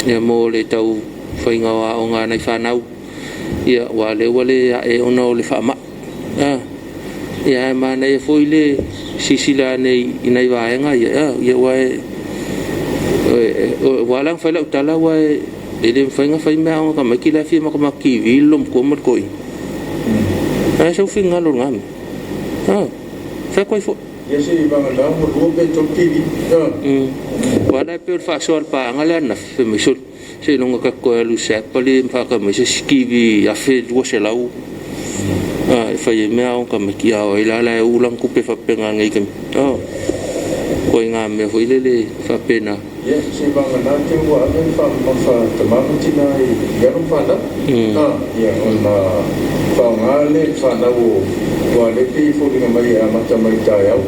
ia mo le tau faiga o aoga a nai fanau, ia aua o lea ua le ae ona o le faamai. A, ia ae manaia foi le silasila ane i nai vaega ia, a, ia aua ua ala ona fai lau tala aua e le mafai ona fai meaaoga a tamaiti la e fia matamata TV le loomatua ma le toeaina. Ae sau finagalo i lena mea. A, fai atu ai foi. Ia se i vagana ua lua pe tolu TV. Aua la e pei o le faasoa a le paaga lea ananafi, fai mai, sole, seiloga tatou toe alu i le SAP ma faatau mai se isi TV $1,200 e fai ai meaaoga a tamaiti, a o ai la e uu lana tupe faapena i lenei taimi. Ituaiga mea foi lele faapena. Ia, se i vagana te ua ave le faamamafa a tama ma tina i alo ma fanau. Ia, ona faaaoga lea i le fanau o, aua o lea e pei e foliga mai e amata mai i le taeao,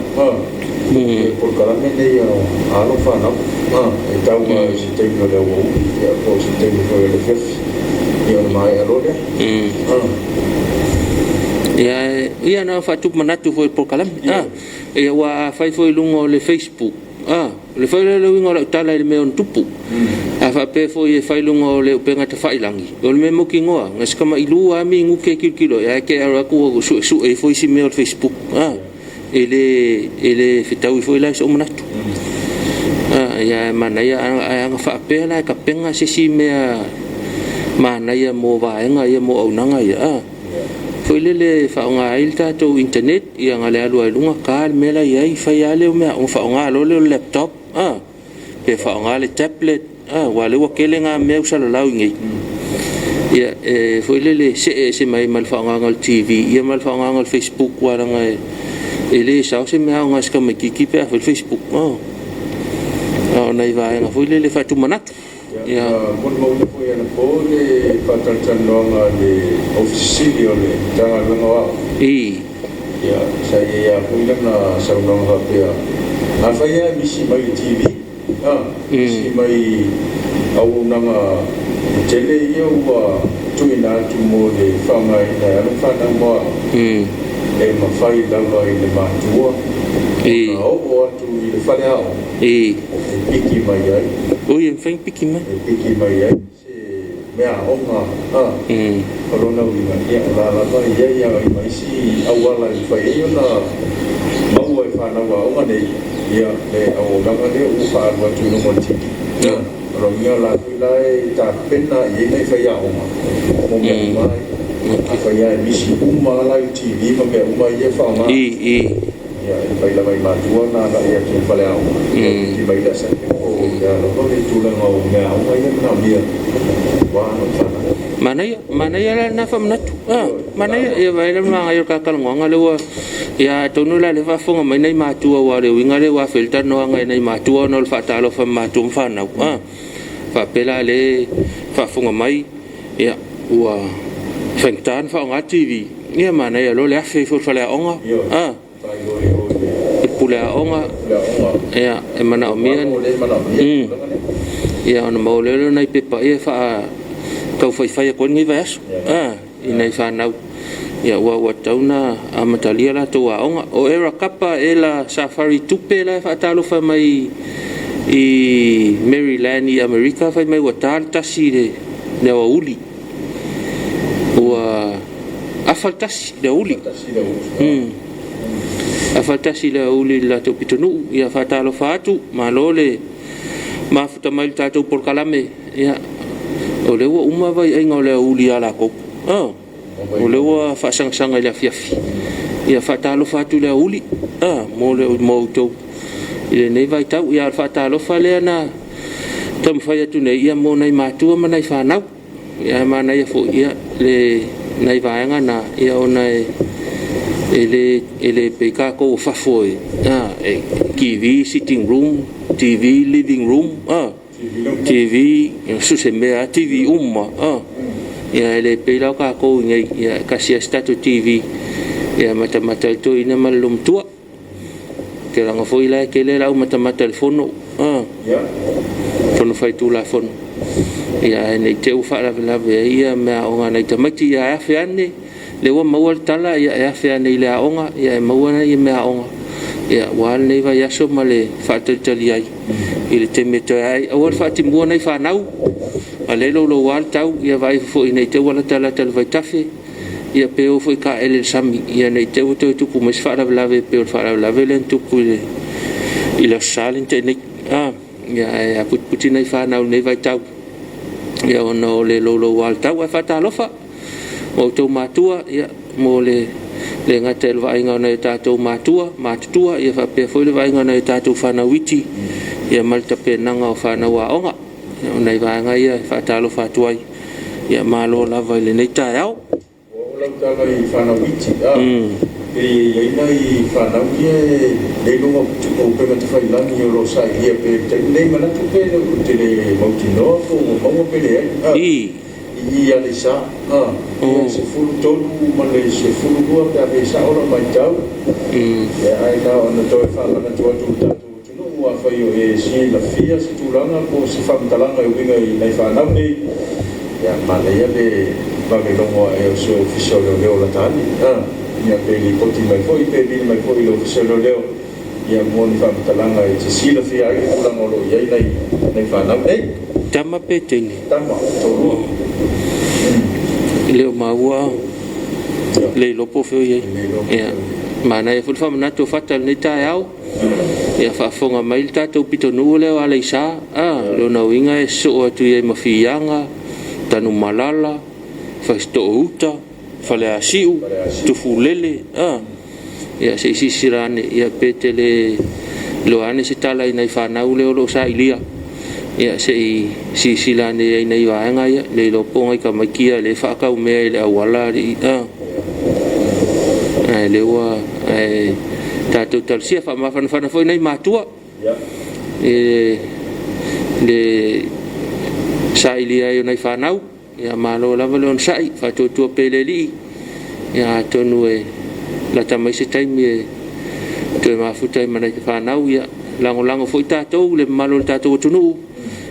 le polokalame lenei a alo ma fanau. E tau lava i se taimi o le aoauli, ia, po o se taimi foi o le afiafi, ia ona maea loa lea. Ia, ia na ona faatupu manatu foi i le polokalame. Ia, aua a fai foi i luga o le Facebook, a, o le fai lea o le uiga o lau tala i le mea e ono tupu. A faapea foi e fai i luga o le upega tafailagi, o le mea mautinoa, na o si tamailu lava minute e tilotilo i ai, ae te i alu atu ua suesue ifo isi mea o le Facebook. A, e le fetaui foi la i sou manatu. A, ia ae manaia, ae ana faapea la e tapena se isi mea manaia mo vaega ia, mo auaunaga ia, a, foi lele e faaaoga ai le tatou internet, ia na o le alu lava i luga ta le mea la e i ai, fai lava lea o mea, ona faaaoga loa lea o le laptop, a, pe faaaoga le tablet, a, aua o lea ua tele na mea ua salalau i inei. Ia, e foi lele see ese mai ma le faaaogaina o le TV ia ma le faaaogaina o le Facebook, aua leaga e le sao se mea aoga i se tamaitiiti pe a fai le Facebook. A o nai vaega foi lele faatumanatu. Ia, na molimauina foi anapo le faatalatalanoaga a le Ofisa Sili o le Matagaluega o Aoga. Ia, sa i ai lava foi lana saunoaga faapea, afai lava e misi mai le TV, a, misi mai auaunaga tetele ia ua tuuina atu mo le faaaogaina e alo ma fanau mo aoga, e mafai lava i le matua ona oo atu i le faleaoga e piki mai ai. Oi, e mafai ona piki mai. E piki mai ai se meaaoga, a, o lona uiga, ia, o la lava e i ai lava ma isi auala e mafai ai ona maua e fanau aoga nei, ia, le auaunaga lea ua faaalu atu i luga o le TV. O lona uiga, o la foi la e tapena i ai nai faiaoga mo mea uma ai. Afai lava e misi uma lava la i le TV ma mea uma ia e faaaoga. Ia, e mafai lava i matua ona agai atu i le faleaoga, ia piki mai le assignment po o le a lava le tulaga o meaaoga ia e manaomia aua alo ma fanau. Manaia, manaia la lena faamanatu. Ah, manaia, ia vaai la le magaia o le ta talanoaga lea ua, ia atonu la o lea e faafofoga mai nai matua aua o le uiga lea ua afe ai le talanoaga i nai matua ona o le faatalofa i matua ma fanau. Ah, faapea la o lea e faafofoga mai, ia ua faigata ona faaaoga le TV, ia manaia loa le afe ifo i le faleaoga, ah, i le puleaoga, ia e manaomia ia ona maua loa lea o nai pepa ia e faataufaifai atu ai lenei vaiaso, ah, i nai fanau. Ia aua ua tatau ona amatalia latou aoga. O Era Kapa ela Safari Tupe la e faatalofa mai i Maryland i Amerika, fai mai ua ta le tasi i le aoauli. Ua afa le tasi i le aoauli. Afa le tasi i le aoauli i le latou pitonuu. Ia faatalofa atu, malo le mafuta mai i le tatou polokalame. Ia, o lea ua uma vaiaiga o le aoauli ia latou. O lea ua faasangasaga i le afiafi. Ia faatalofa atu i le aoauli, mo le mo outou. i lenei vaitau. Ia, o le faatalofa lea na taumafai atu nei ia mo nai matua ma nai fanau. Ia, ae manaia foi ia le nai vaega na ia ona e le pei tatou o fafo e TV sitting room, TV living room, TV so o se mea lava, TV uma. Ia, e le pei la o tatou i inei, ia, e tasi lava si tatou TV ia matamata ai le toeaina ma le olomatua. Ou te laga foi la e tele lau matamata i le fono, fono faitulafono. Ia, ae ne i te i ua faalavelave ai ia meaaoga a nai tamaiti. Ia, ae afe ane, lea ua maua le tala, ia e afe ane i le aoga, ia e maua nai meaaoga ia aua lenei vaiaso ma le faatalitali ai i le taimi e toe ae ai. Aua le faatimua nai fanau, a o lea e louloua le tau, ia vaai ifo foi ne i te i ua latalata i le vaitafe, ia pe o foi i taele i le sami, ia ne i te i ua toe tupu mai se faalavelave pei o le faalavelave lea na tupu i le Aso Sa lea na tea nei. Ia, ae aputiputi nai fanau i lenei vaitau ia ona o le louloua o le tau. Ae faatalofa ma outou matua, ia, mo le le gata i le vaaiga o nai o tatou matua matutua, ia faapea foi le vaaiga o nai o tatou fanau iti, ia ma le tapenaga o fanau aoga. Ia, o nai vaega ia e faatalofa atu ai, ia malo lava i lenei taeao. Ua oo lau tala i fanau iti, pei e i ai nai fanau ia e le iloga o upega tafailagi o lo o sailia pea i le taimi nei. Manatu pe ou te le mautinoa po ua maua pe leai. I Aleisa, ia 13 ma le 12 pe a fai e sao lau matau. Ia, ae na ona toe faamanatu atu i le tatou atunuu, afai o e silafia se tulaga po o se faamatalaga e uiga i nai fanau nei, ia manaia le vave logo ae o se ofisa o leoleo lata ane. Ia pe lipoti mai foi pe vili mai foi i le ofisa o leoleo ia mo ni faamatalaga e te silafia ai le tulaga o lo o i ai nai fanau nei. Tama pe teine? Tama, toalua. E le o maua le iloa po o fea o i ai. Ia, manaia foi le faamanatu o Fata i lenei taeao. Ia faafofoga mai le tatou pitonuu lea o Aleisa, lona uiga e sosoo atu i ai ma Fiaga, Tanumalala, Fasitoo-uta, Faleasiu, Tufulele, ia se i silasila ane, ia pe te le iloa ane se tala i nai fanau lea o lo o sailia, ia se i silasila ane i ai nai vaega ia, le iloa po o nai tamaiti ia lea e faatau mea i le auala alii, ae lea ua ae tatou talosia faamafanafana foi nai matua i le sailia ai o nai fanau. Ia malo lava le onosai, faatuatua pea i le Alii, ia atonu e lata mai se taimi e toe mafuta ai ma nai fanau. Ia lagolago foi tatou le mamalu o le tatou atunuu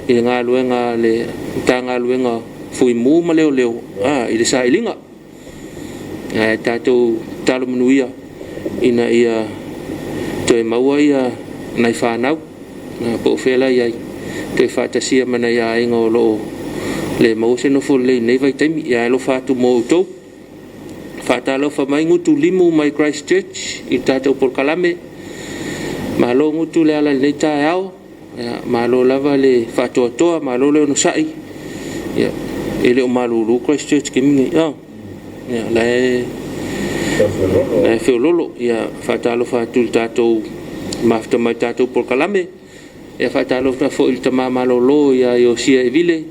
i le galuega a le Matagaluega Fuimu ma Leoleo i le sailiga. Ae tatou tatalo manuia ina ia toe maua ia nai fanau po o fea la i ai, toe faatasia ma nai aiga o lo o le maua se nofo lelei i lenei vaitaimi. Ia alofa atu mo outou. Faatalofa mai Gutu Limu mai Christchurch i le tatou polokalame. Malo Gutu le ala i lenei taeao. Ia, malo lava le faatoatoa, malo le onosai. Ia, e le o malulu Christchurch taimi nei. Ia, la e feololo. Ia, faatalofa atu i le tatou mafuta mai tatou polokalame. Ia, faatalofa foi i le tama malolo ia Iosia Evile,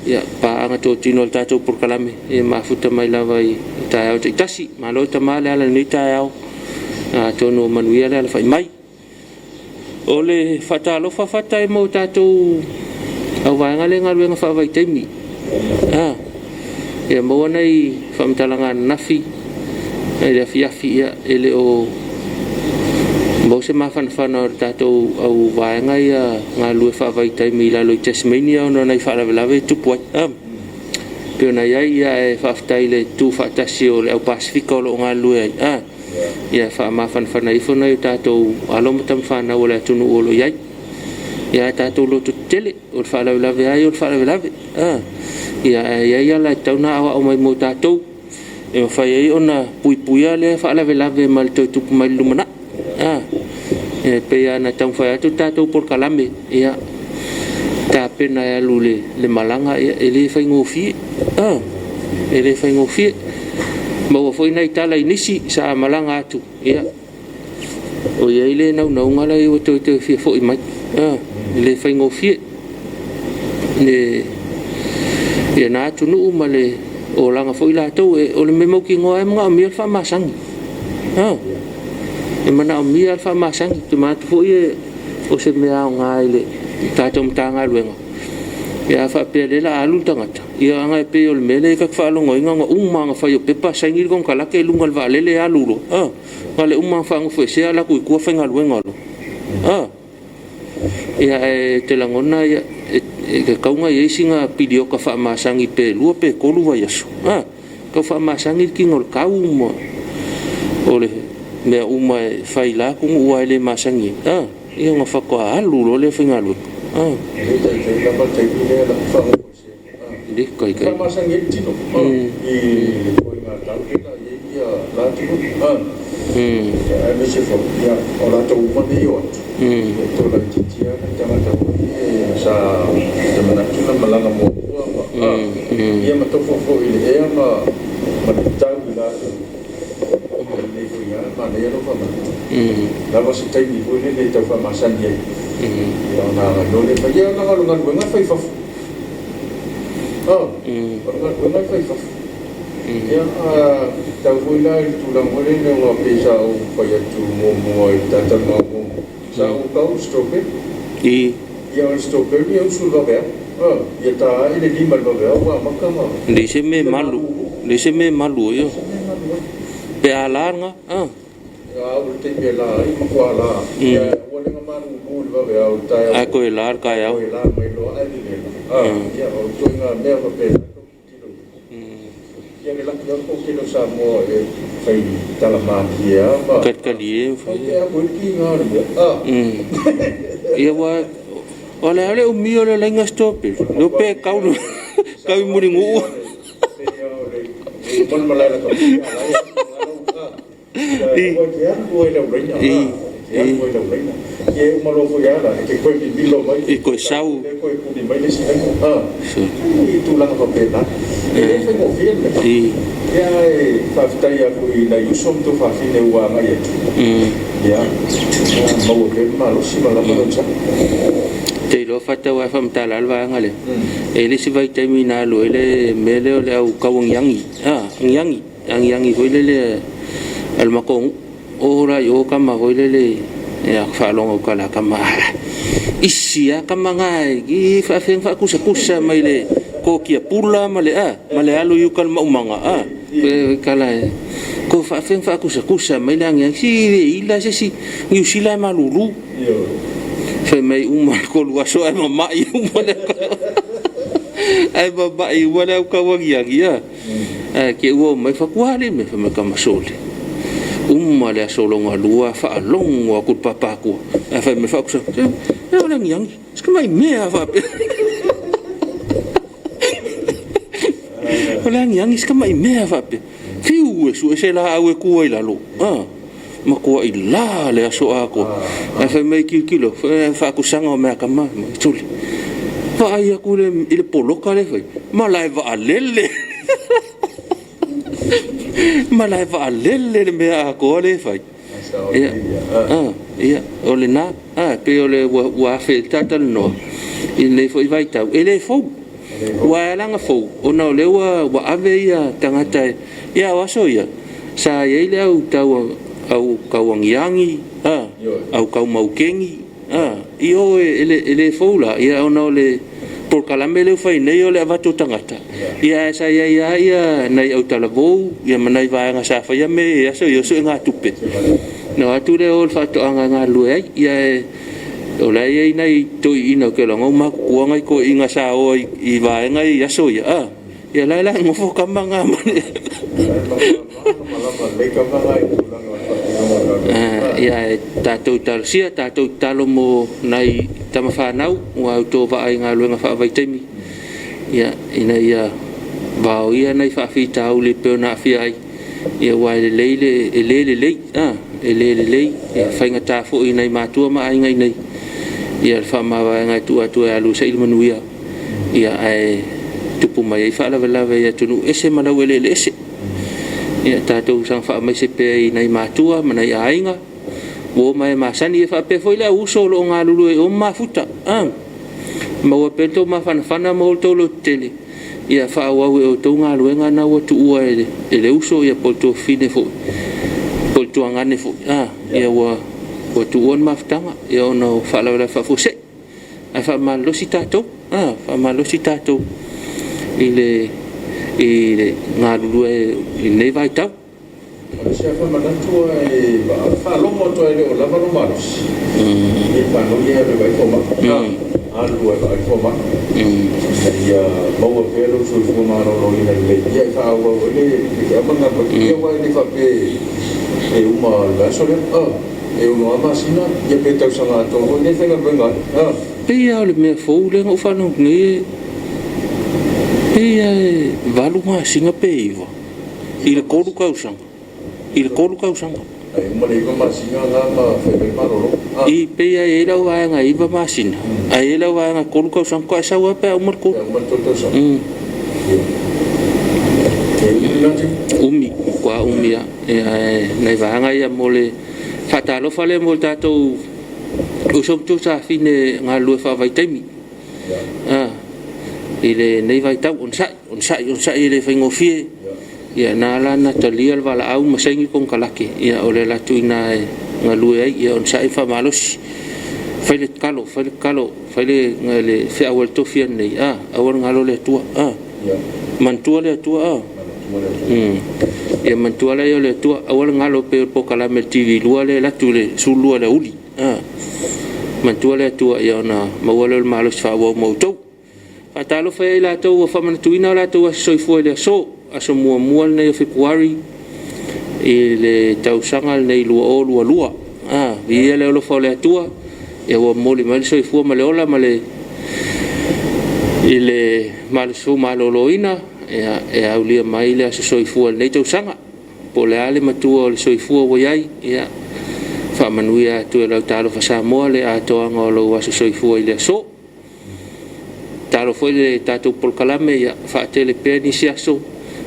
ia, paaga totino o le tatou polokalame, ia mafuta mai lava i taeao taitasi. Malo tama le ala i lenei taeao, atonu o manuia le alafai mai. O le faatalofa Fata e mo tatou auvaega lea galuega faavaitaimi. Ia maua nai faamatalaga ananafi i le afiafi, ia e le o maua se mafanafana o le tatou auvaega ia galulue faavaitaimi i lalo i Tasmania ona o nai faalavelave e tupu ai. Pei ona i ai, ia e faafetai i le tu faatasi o le au Pasifika o lo o galulue ai. Ia faamafanafana ifo nai o tatou alo ma tamafanau o le atunuu o lo o i ai. Ia ae tatou loto tetele, o le faalavelave ai o le faalavelave. Ia ae i ai ala e tatau ona aoao mai mo tatou, e mafai ai ona puipuia lea faalavelave ma le toe tupu mai i le lumanai. E pei lava ona taumafai atu le tatou polokalame, ia tapena e alu le malaga, ia e le faigofie. E le faigofie. Maua foi nai tala i nisi sa malaga atu, ia O i ai le naunauga la ua toe fia fo'i mai, e le faigofie le ia na atunuu ma le olaga foi latou o le mea mautinoa e manaomia le faamasani. E manaomia le faamasani. Ou te manatu foi o se mea aoga i le tatou Matagaluega pe a faapea o lea o le a alu le tagata, ia leaga e pei o le mea lea ta te faalogoina na uma lava ona fai o pepa saini le konekarate i luga o le vaalele alu loa, na o le uma lava ona faanofoesea alu atu i tua faigaluega loa. Ia ae ou te lagona e tatau ona i ai sina piriota faamasani pe 2 pe 3 vaiaso, tau faamasani le tino i le tau ma o le mea uma e fai i la atunuu aua e le masani ai, ia ona faatoa alu loa lea e faigaluega. E le taitai lava le taimi lea o le a faagasolo. Le taitai. Faamasani ai le tino i le ituaiga tau lea o le a i ai la atunuu. Aemaise foi o latou uma nei e o atu, e toa laitiiti lava nai tagata foi ia sa te manatu na malaga muamua ma ia ma tofu foi i le ea ma le tau i la atunuu. E lelei foi lava, manaia lou faamanatu. Lava se taimi foi lele e tau faamasani ai, ia ona agai loa lea e fai. Ia leaga o le galuega e fai i fafo. O le galuega e fai i fafo. Ia, a tau foi la i le tulaga foi lele aua pei sa ou fai atu muamua i le ta talanoa muamua, sa ou tau i le strawberry. Ia o le strawberry e usu i le vaveao. Ia ta ae le 5 i le vaveao ua amata ona Leai se mea e malu, leai se mea e malu ai. Se mea e malu ai. Pe a la lena. A o le taimi e la ai, matua la. Ia ua le na malulu i le vaveao i le taeao. Ae toe la le taeao. Toe la mai loa ae lelei. Ia o ituaiga mea faapena e tilotilo i ai. Ia le laki lava le toatele o Samoa e fai tala malie lava ma Talitalie ma fai fai. te alu ai le kiga o le mea. Ia ua o le a le umi o le laina strawberry. Leo pe kau kau i Mulinuu. Pei o le uma le malae lakapi a la e alu i ua te alu ai lau laina. Te alu ai lau laina. Ia e uma loa foi lava la, e te toe mimilo mai. I toe sau. E toe puni mai le isi laina. I tulaga faapena. E le faigofie le mea. Ia e faafetai lava foi i nai uso ma tuafafine ua agai atu. Ia, maua pea le malosi ma lava lau tala. Te iloa faatau lava e faamatala le vaega lea. E i ai le isi vaitaimi na alu ai le mea lea o le au tauagiagi, agiagi, agiagi foi lele a le matou nuu. O la i o tama foi lele, ia faalogo atu la tama, isi lava tama na e faafefea ona faatusatusa mai le kokia pula ma le ma le alu i uka i le maumaga, tala e ko faafefea ona faatusatusa mai le agiagi, si le ila se isi Niu Sila e malulu. Fai mai uma le 3 aso ae mama'i uma le ae mama'i uma le au tauagiagi ae te ua o mai fatua le mea fai mai tama sole. Uma le aso lona lua faalogo atu le papatua ae fai mai faakusa e o le agiagi se mai mea faapea. O le agiagi se mai mea faapea. Fiu e sue se laau e tu ai lalo. Matuai la le aso atoa. Ae fai mai tilotilo, faakusaga o mea tama sole. Vaai atu i le poloka lea e fai, malae vaalele. Malae vaalele le mea atoa lea e fai. Ia, ia, o lena, pei o le ua afe i le talatalanoa i lenei foi vaitau, e le fou. Ua e ala ona fou, ona o lea ua ave ia tagata e, ia o aso ia, sa i ai le au tau au tauagiagi, au tau maukeni, i o e le fou la, ia ona o le polokalame lea ua fai nei o le avatu o tagata, ia ae sa i ai lava ia nai autalavou, ia ma nai vaega sa faia mea i aso ia o suegatupe. Na o atu lea o le faatoaga e galulue ai, ia e o la e i ai nai toeaiina ou te iloa ua matutua nai toeaiina sa o ai i vaega ia i aso ia, ia la e la nofo tama na ma le Ia e tatou talosia, tatou tatalo mo nai tama fanau ua outou vaai i galuega faavaitaimi, ia ina ia vaoia nai faafitauli e pei ona aafia ai, ia aua e lelei le e le lelei, e le lelei, e faigata foi i nai matua ma aiga i inei, ia le faamavaega e tuu atu e alu e saili manuia, ia ae tupu mai ai faalavelave i atunuu ese ma laueleele ese. Ia tatou saga faamaise pea i nai matua ma nai aiga Uo ma e masani e faapea foi le au uso o loo galulue i o ma mafuta. Maua pea le tou mafanafana maua le tou lototele ia faaauau e outou galuega na ua tuua e le uso ia po o le tuafafine foi po o le tuagane foi ia ua tuua le mafutaga ia ona o faalavelave faafuasei. Ae faamalolosi tatou, faamalolosi tatou i le galulue i lenei vaitau. O le isi lava faamanatu e faalogo atu lava e le o lava lou malosi, ia faanoi e alu e vaai le fomai. Alu lava e vaai le fomai ina ia maua pea lou soifua maloloina lelei e faaauau ai le feau ma le galuega. Ia aua e le faapea e uma i le vaiaso lea, e 6 lava masina ia pe tausaga atoa foi lenei e faigaluega ai. Pei lava o le mea fou lea na ou faalogo atu nei, e pei lava e 8 masina pe 9 i le 3 tausaga. I le 3 tausaga. Ai uma le 9 masina la ma fai mai le malolo. I pei lava e i ai lau vaega e 9 masina, ae i ai lau vaega 3 tausaga, faatoa e sau lava pe a uma le 3. Pe a uma le 3 tausaga. E umi lena taimi. Umi, matua umi lava. Ia ae nai vaega ia mo le faatalofa lea mo le tatou uso ma tuafafine galulue faavaitaimi. I lenei vaitau, onosai, onosai, onosai e le faigofie. Ia na ala ona talia le valaau ma saini konekarate, ia o le alu atu i ina e galue ai, ia onosai ma faamalosi. Fai le tatalo, fai le tatalo, fai le feau a le tofi lenei, aua le galo le Atua, manatua le Atua, Ia manatua laia o le Atua, aua le galo pei o le polokalame a le TV2 lea e alu atu i le 12 i le aoauli. Manatua le Atua ia ona maua lea o le malosi faaauau mo outou. Faatalofa ia i latou ua faamanatuina o latou aso soifua i le aso, aso muamua lenei o Fepuari i le tausaga lenei 2022. Viia le alofa o le Atua, ia ua momoli mai le soifua ma le ola ma le i le malosi fou maloloina e aulia mai le aso soifua i lenei tausaga. Po o le a le matua o le soifua ua i ai, ia faamanuia atu e lau talofa Samoa le atoaga o lou aso soifua i le aso. Tatalo foi le tatou polokalame ia faatele pea nisi aso,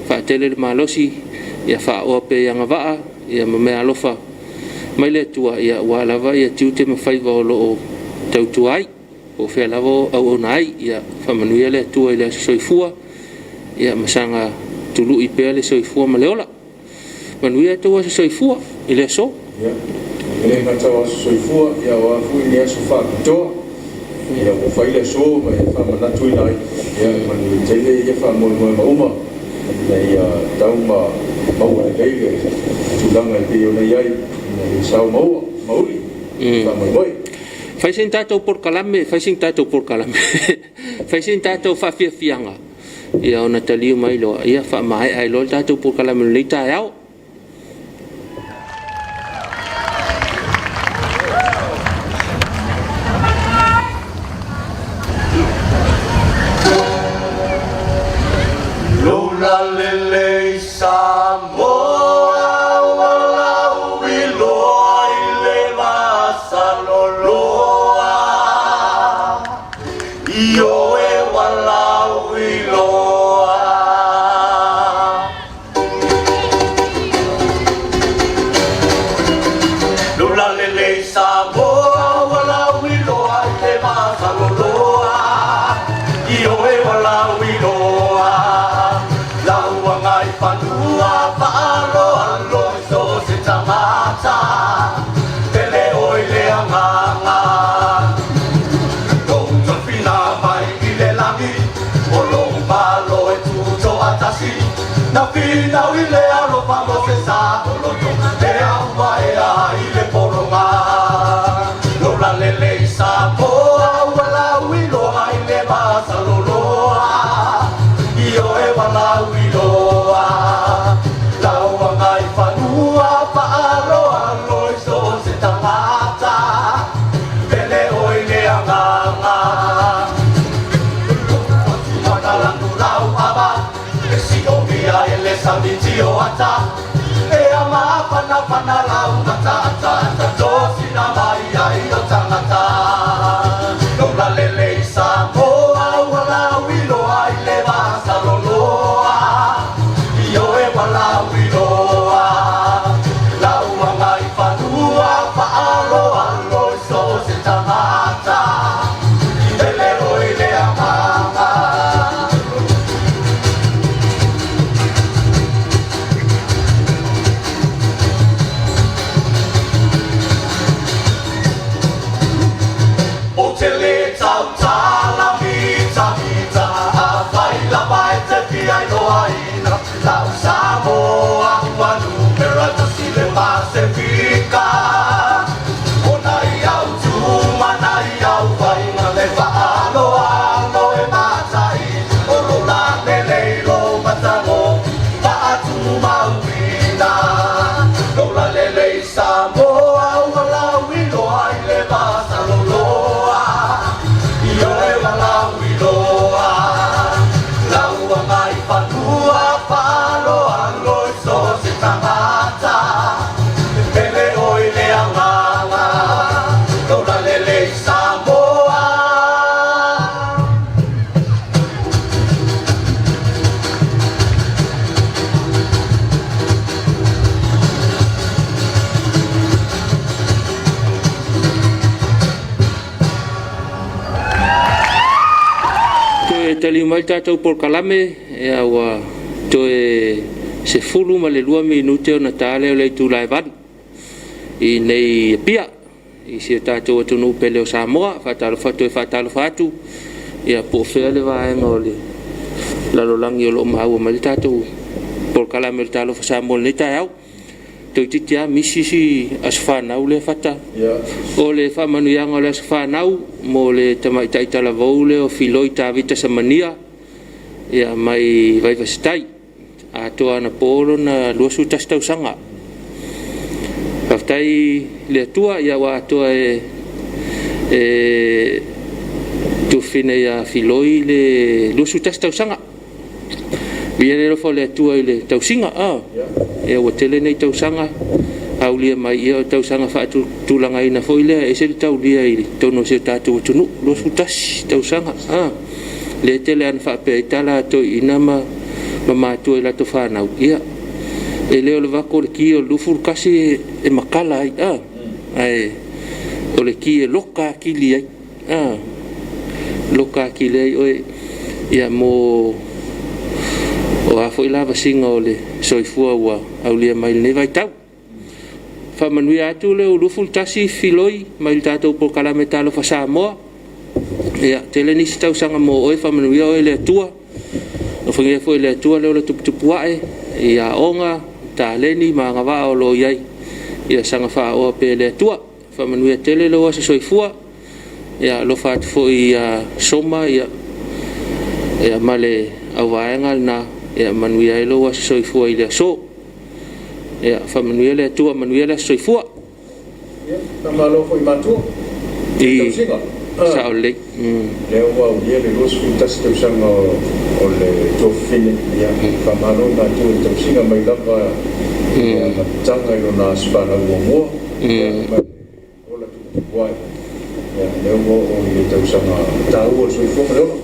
faatele le malosi, ia faaoa pea i agavaa ia ma meaalofa mai le Atua aua lava tiute ma faiva o lo o tautua ai, po o fea lava o auauna ai. Ia faamanuia le Atua i le aso soifua ma saga tului pea le soifua ma le ola. Manuia le tou aso soifua i le aso. Ia, e le gata o aso soifua, ia o a foi ni aso faapitoa, ia ua fai le aso ma e faamanatuina ai, ia e manuia tele ia faamoemoega uma, ina ia tau ma maua lelei le tulaga e pei ona i ai, ina ia sao maua, mauli, faamoemoe. Fai sina tatou polokalame, fai sina tatou polokalame, fai sina tatou faafiafiaga, ia ona taliu mai loa, ia faamaea ai loa le tatou polokalame o lenei taeao. Lula lelei Samoa ua lauiloa i le vasaloloa. Ioe ua lauiloa. Lula lelei Samoa ua lauiloa i le vasaloloa. Ioe ua lauiloa. Lau agai fanua faaaloalo i so o se tagata. Pele oe i le agaga. Lou tofina mai i le lagi, o lou Malo e tutoatasi. Na finau i le alofa mo se saoloto, e aumaea i le pologa. Lola lelei Samoa ua lauiloa i le vasaloloa. Ioe ua lauiloa. Lau agai fanua faaaloalo i so o se tagata. Pele oe i le agaga. E siomia e le sami tio ata. E ama fana lau mata ata ata tosina mai ai o tagata. Lola lelei Samoa ua lauiloa i le vasaloloa. Ioe ua lauiloa. Lau agai fanua faaaloalo. taliu mai le tatou polokalame, ia ua toe 12 minute ona ta lea o le itula e 8 i nei Apia i si o tatou atunuu pele o Samoa. Faatalofa atu e faatalofa atu, ia po o fea le vaega o le lalolagi o lo o maua mai le tatou polokalame o le Talofa Samoa i lenei taeao. Toeitiiti lava misi si aso fanau lea Fata. O le faamanuiaga o le aso fanau mo le tamaitai talavou lea o Filoi Tavita Samania, ia mai Vaivasitai. Atoa anapo lona 21 tausaga. Faafetai i le Atua, ia ua atoa e tufine ia Filoi le 21 tausaga. Viia le alofa o le Atua i le tausiga. Ia ua tele nei tausaga aulia mai, ia o tausaga faatulagaina foi lea, e ese le taulia i totonu o si o tatou atunuu, 21 tausaga. Lea tele lava na faapea ai tala a toeaiina ma matua i latou fanau, ia e le o le vaku o le ki o le 21 e makala ai, ae o le ki e loka atili ai, loka atili ai oe, ia mo o a foi lavasiga o le soifua ua aulia mai lenei vaitau. Faamanuia atu le 21 Filoi mai le tatou polokalame Talofa Samoa. Ia tele nisi tausaga mo oe, faamanuia oe le Atua. Alofagia foi le Atua le ola tuputupu ae i aoga, taleni ma agavaa o lo o i ai. Ia saga faaoa pea e le Atua. Faamanuia tele lou aso soifua. Ia alofa atu foi ia Soma ia ma le auvaega lena, ia manuia ai lou aso soifua i le aso. Ia faamanuia le Atua, manuia le aso soifua. Ia, faamalo foi matua i tausiga. Sao lelei. Lea ua aulia le 21 tausaga o le tuafafine. Ia, faamalo i matua i tausiga mai lava i le amataga i lona aso fanau muamua, ia, ma le ola tuputupu ai. Ia, lea ua oo i le tausaga taua o le soifua ma le ola.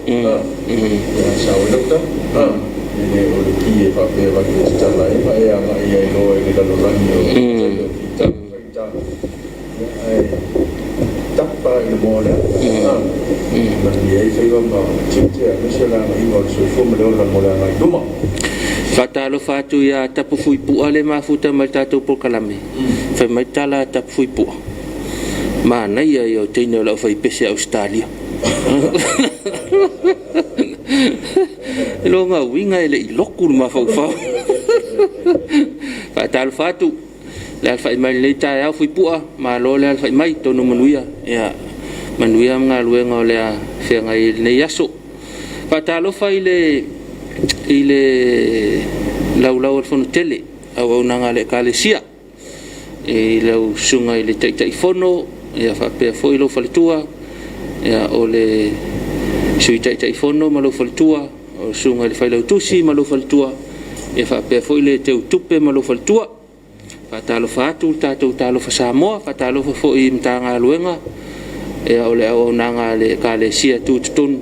Ia, sao ai lau tala. E le o le ki e faapea e avatu e tatala ai ma e agai ai loa i le lalolagi o le fita faigata. Ia, ae tapa i le moa lea. Manuia ai faiva ma tiute aemaise o le agaiga o le soifua ma le ola mo le agai i luma. Faatalofa atu ia Tapu Fuipua le mafuta mai le tatou polokalame. Fai mai tala a Tapu Fuipua, manaia ia o teine o le aufaipese a Ausetalia. E loga uiga e le i loku le mafaufau. Faatalofa atu le alafai mai lenei taeao Fuipua, malo le alafai mai, tonu manuia. Ia manuia galuega o le a feagai i lenei aso. Faatalofa i le laulau o le Fono Tele, auaunaga a le Ekalesia, i lau susuga i le Taitaifono, ia faapea foi lou faletua, ia o le Sui Taitaifono ma lou faletua, o le susuga i le Failautusi ma lou faletua, ia faapea foi le Teutupe ma lou faletua. Faatalofa atu le tatou Talofa Samoa, faatalofa foi i Matagaluega, ia o le auaunaga a le Ekalesia tutotonu,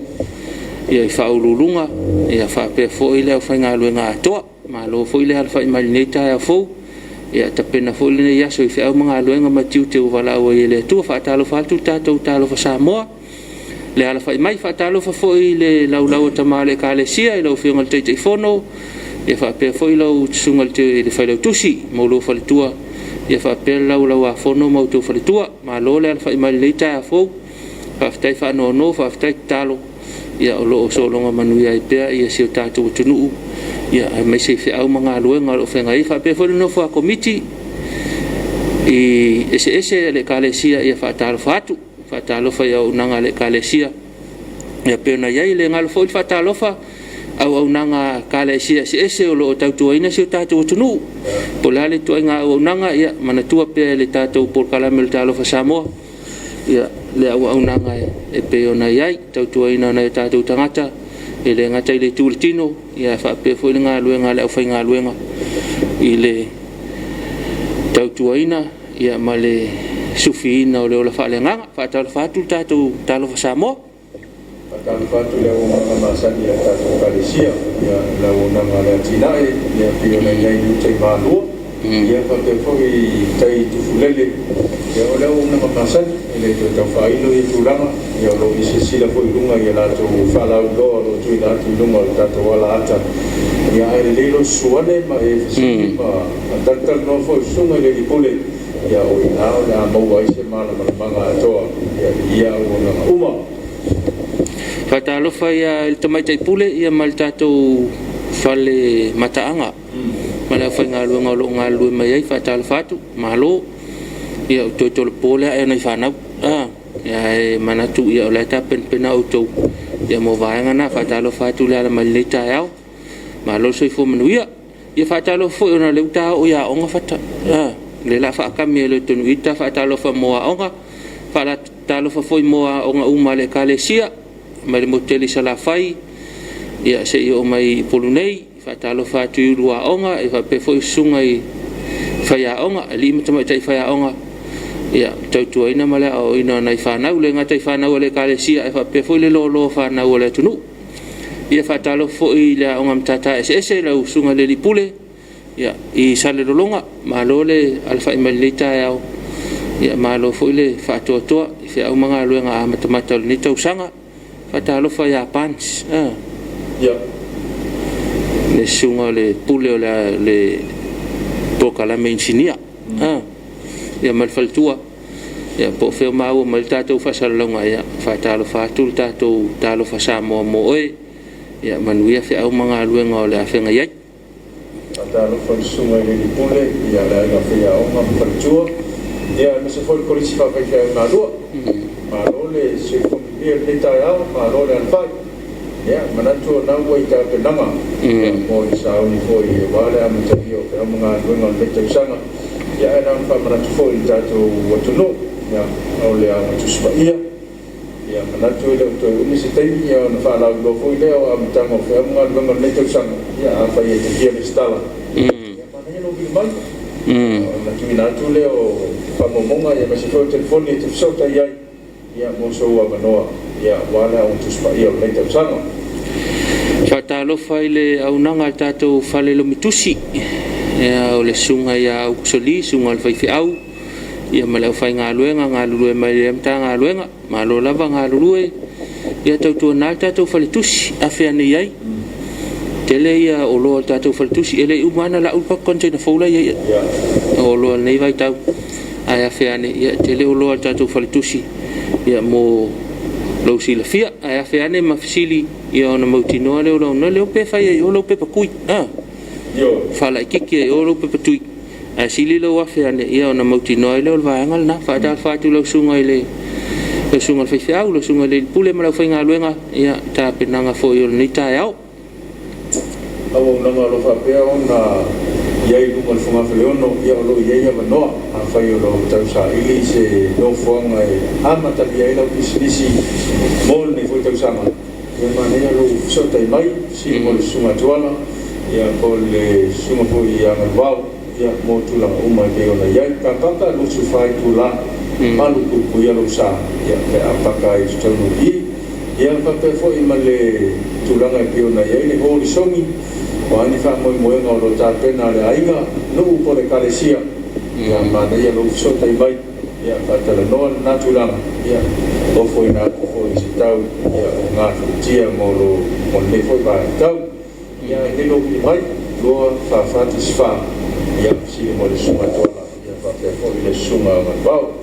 ia i faauluuluga, ia faapea foi le aufaigaluega atoa. Malo foi le alafai mai lenei taeao fou, ia tapena foi lenei aso i feau ma galuega ma tiute ua valaau ai e le Atua. Faatalofa atu le tatou Talofa Samoa, le alafai mai. Faatalofa foi i le laulau a tama o le Ekalesia i lau Afioga i le Taitaifono, ia faapea foi lau susuga i le Failautusi ma lou faletua, ia faapea le laulauafono ma outou faletua. Malo le alafai mai lenei taeao fou, faafetai faanoano, faafetai tatalo, ia o lo o sologa manuia ai pea ia si o tatou atunuu, ia aemaise i feau ma galuega o lo o feagai ai. Faapea foi le nofo a komiti i eseese a le Ekalesia, ia faatalofa atu, faatalofa i auaunaga a le Ekalesia, ia pei ona i ai. E le galo foi le faatalofa auaunaga Ekalesia eseese o lo o tautuaina si o tatou atunuu. Po o le a le ituaiga auaunaga, ia manatua pea e le tatou polokalame o le Talofa Samoa, ia le auaunaga e pei ona i ai, tautuaina o nai o tatou tagata, e le gata i le itu i le tino, ia faapea foi le galuega a le aufaigaluega i le tautuaina, ia ma le sufiina o le ola faaleagaga. Faatalofa atu le tatou Talofa Samoa. Faatalofa atu le auaunaga masani a le tatou Ekalesia, ia le auaunaga a le atinae, ia pei ona i ai i uta i Malua, ia faapea foi i tai Tufulele, ia o le auaunaga masani, e le toe tau faailo ia tulaga, Ia, o lo o i silasila foi i luga i a latou faalauiloa o lo o tuuina atu i luga o le tatou alaata. Ia, ae lelei lou susu ane ma e fesili ma talatalanoa foi i le Susuga i le Alii Pule, ia o i ina o le a maua ai se malamalamaga atoa i ia auaunaga uma. Faatalofa ia i le Tamaitai Pule ia ma le tatou fale mataaga ma le aufaigaluega o lo o galulue mai ai. Faatalofa atu, malo. Ia o toe tolopo lea ae nai fanau. Ia e manatu ia o le a tapenapena outou ia mo vaega na. Faatalofa atu le ala mai lenei taeao. Malo le soifua manuia. Ia faatalofa foi ona o lea ua ta oo i aoga Fata. Le la faakami e le tonu ita faatalofa mo aoga. Faatalofa foi mo aoga uma a le Ekalesia mai le motu tele i Salafai ia seia oo mai i Upolu nei. Faatalofa atu i ulu aoga e faapea foi susuga i faiaoga, alii ma tamaitai faiaoga, ia tautuaina ma le aoaoina o nai fanau, le gata i fanau a le Ekalesia ae faapea foi le loaloa o fanau a le atunuu. Ia faatalofa foi i le aoga matata eseese lau susuga i le Alii Pule ia, i Salelologa, malo le alafai mai i lenei taeao, ia malo foi le faatoatoa i feau ma galuega amatamata o lenei tausaga. Faatalofa ia Pans, le susuga o le Pule o le polokalame inisinia, ia ma le faletua, ia po o fea o maua mai le tatou faasalalauga, ia faatalofa atu le tatou talofa Samoa mo oe, ia manuia feau ma galuega o le a feagai ai. Faatalofa i le Susuga i le Alii Pule, ia le aiga faiaoga ma faletua, ia aemaise foi le Kolisi Faafaifeau Malua. Malo le soifua manuia i lenei taeao, malo le alafai. Ia, manatu o lena ua i tapenaga mo le sauni foi aua le amatalia o feau ma galuega o lenei tausaga. Ia, ae na ona faamanatu foi i le tatou atunuu, ia, o le Aoga Tusi Paia. Ia, manatu e le o toe umi se taimi, ia ona faalauiloa foi lea o amataga o feau ma galuega o lenei tausaga. Ia, afai e te fia resitala, ia manaia lou vili mai, ona tuuina atu lea o faamaumauga aemaise foi o telefoni e te fesootai ai, ia, mo sou avanoa, ia, aua le Aoga Tusi Paia o lenei tausaga. Faatalofa i le auaunaga a le tatou fale lomitusi, ia, o le susuga ia Aukusoli, susuga i le faifeau, ia ma le aufaigaluega galulue mai le Matagaluega. Malo lava galulue, ia tautuana le tatou faletusi, afe ane i ai. Tele ia oloa o le tatou faletusi, e le i uma lava ona lau le paka container fou la e i ai o oloa i lenei vaitau. Ae afe ane, ia tele oloa o le tatou faletusi, ia mo lou silafia. Ae afe ane ma fesili, ia ona mautinoa lea o lau leo pe fai ai o lau pepa tui. Faalaitiiti ai o lau pepa tui. Ae sili lou afe ane, ia ona mautinoa ai lea o le vaega lena. Faatalofa atu i lau susuga i le faifeau, lau susuga i le Alii Pule ma le aufaigaluega, ia tapenaga foi o lenei taeao. Auaunaga o lo o faapea ona i ai i luga o le fogafaleono, ia o lo o i ai avanoa. Afai o lo o tausaili se nofoaga e amatalia ai lau pisinisi mo lenei foi tausaga, ia manaia lou fesootai mai, fesili mo le Susuga Tuala, ia po o le Susuga foi ia Galuvao, ia mo tulaga uma e pei ona i ai. Ka paka 24 itula, malupuipuia lou sa, ia pe a paka ai i totonu i i. Ia faapea foi ma le tulaga e pei ona i ai le holisogi, o a ni faamoemoega o lo o tapena a le aiga, nuu po o le ekalesia, ia manaia lou fesootai mai, ia faatalanoa lena tulaga, ia ofoina atu foi i se tau, ia o gafatia mo lo mo lenei foi vaitau. Ia e lelei lou vili mai, 2 4 4 1 4, ia fesili mo le Susuga Tuala, ia faapea foi le Susuga Galuvao.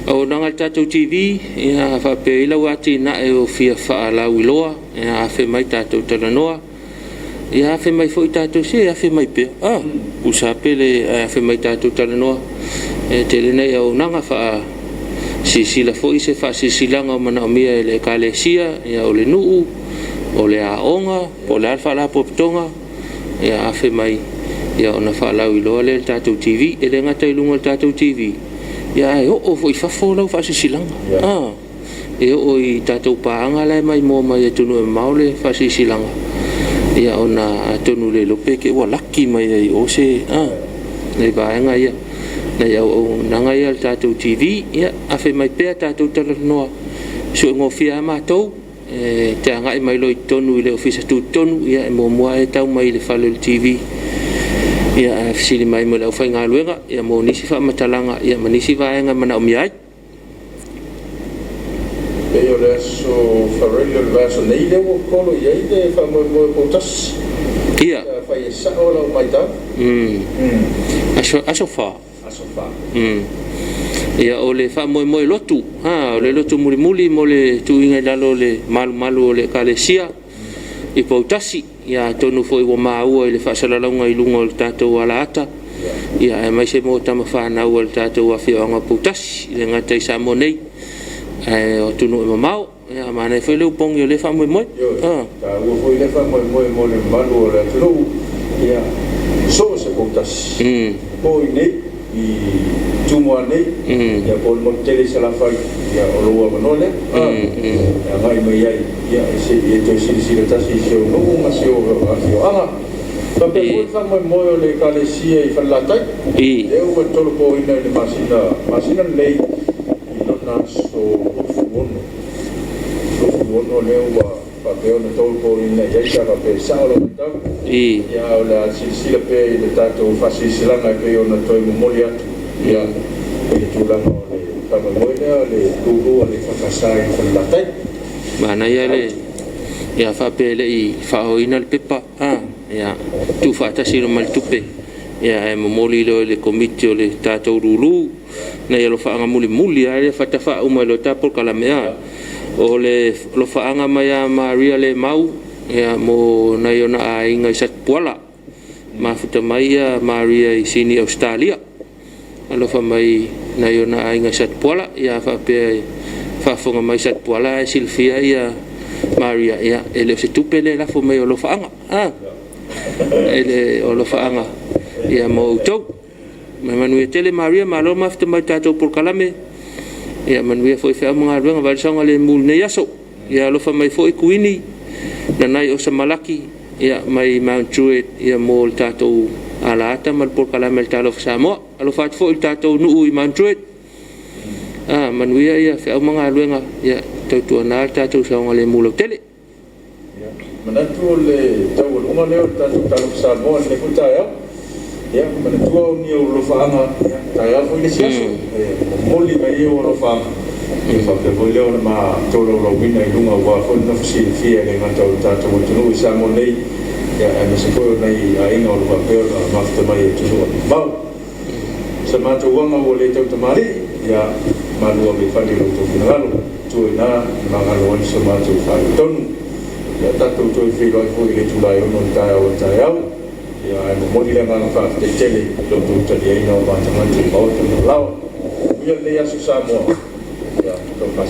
Auaunaga a le tatou TV, ia faapea ai lau atinae o fia faalauiloa, ia afe mai tatou talanoa, ia afe mai foi tatou se afe mai pea, pusa pele afe mai tatou talanoa, e tele nei auaunaga faasilasila foi se faasilasilaga o manaomia e le Ekalesia, ia o le nuu, o le aoga, po o le a le faalapotopotoga, ia afe mai, ia ona faalauiloa lea i le tatou TV. E le gata i luga o le tatou TV, ia ae oo foi i fafo lau faasilasilaga. E oo i tatou paaga la e maimoa mai atunuu e mamao le faasilasilaga, ia ona atonu le iloa pe te i ua laki mai ai o se nai vaega ia, nai auaunaga ia a le tatou TV. Ia afe mai pea tatou talanoa, suegofie lava matou, e te agai mai loa i totonu i le ofisa tutotonu, ia e muamua e tau mai i le fale o le TV, ia ae fesili mai mo le aufaigaluega, ia mo nisi faamatalaga, ia ma nisi vaega e manaomia ai. Pei o le aso Farele o le vaiaso nei lea ua kolo i ai le faamoemoe o Poutasi. Ia. Fai e sao lau matau. Aso aso 4. Aso 4. Ia, o le faamoemoe lotu, ha, o le lotu mulimuli mo le tuuina i lalo o le malumalu o le ekalesia i Poutasi. Ia, atonu foi ua maua i le faasalalauga i luga o le tatou alaata, ia aemaise mo tama fanau a le tatou afioaga o Poutasi, i le gata i Samoa nei, ae o atunuu e mamao. Ia, manaia foi le opogi o le faamoemoe. Ioe, taua foi le faamoemoe mo le mamalu o le atunuu, ia, so o se Poutasi, po i nei i Tumua nei, ia po o le motu tele i Salafai, ia o lou avanoa lea e agai mai ai, ia e se i e toe silasila tasi i si ou nuu ma si ou afioaga. Faapea foi le faamoemoe o le ekalesia i Falelatai, lea ua tolopoina i le masina lenei i lona aso 26, 26 lea ua faapea ona tolopoina i ai pe a faapea e sao lau matau. Ia, o le a silasila pea i le tatou faasilasilaga e pei ona toe momoli atu, ia, i le tulaga o le faamoemoe lea o le lulu a le EFKS i Falelatai. Manaia le ia faapea e le i faaoina le pepa, a ia tuufaatasi loa ma le tupe, ia ae momoli loa i le komiti o le tatou lulu na ia alofaaga mulimuli lava le fatafaa uma i lo ta polokalame a o le alofaaga mai ia Maria le mau, ia, mo nai ona aiga i Satupuala. Mafuta mai ia Maria i Sini Ausetalia, alofa mai nai ona aiga i Satupuala. Ia faapea e faafofoga mai Satupuala ae silafia ia Maria, ia e le o se tupe le lafo mai o alofaaga a e le o alofaaga ia mo outou. Ma manuia tele Maria, malo mafuta mai i le tatou polokalame. Ia manuia foi feau ma galuega vaai le saogalemu i lenei aso. Ia alofa mai foi Kuini nanai o Samalaki, ia, mai Mount Druitt, ia, mo le tatou alaata ma le polokalame le Talofa Samoa. Alofa atu foi i le tatou nuu i Mount Druitt. A manuia ia feau ma galuega, ia tautuana le tatou saogalemu lautele. Manatu o le taualuga lea o le tatou Talofa Samoa i lenei foi taeao. Ia, manatua o ni ou alofaaga, ia, taeao foi le isi aso e momoli mai ai ou alofaaga, ia faapea foi lea ona ma tolaulauina i luga aua foi le nofo silafia e le gata o le tatou atunuu i Samoa nei, ia, aemaise foi o nai aiga o lo o faapea ona mafuta mai e atunuu e mamao. Sa matou aga ua le tautamalii, ia malu ave i fale i lo outou finagalo, tua i ina e magalo ai so matou faaletonu. Ia tatou toe feiloai foi i le itula e 6 i le taeao a taeao. Ia, ae momoli le agaga faafetai tele i lo outou taliaina o ma tagata i maota ma laoa. Manuia lenei aso Samoa. Ia, tofa.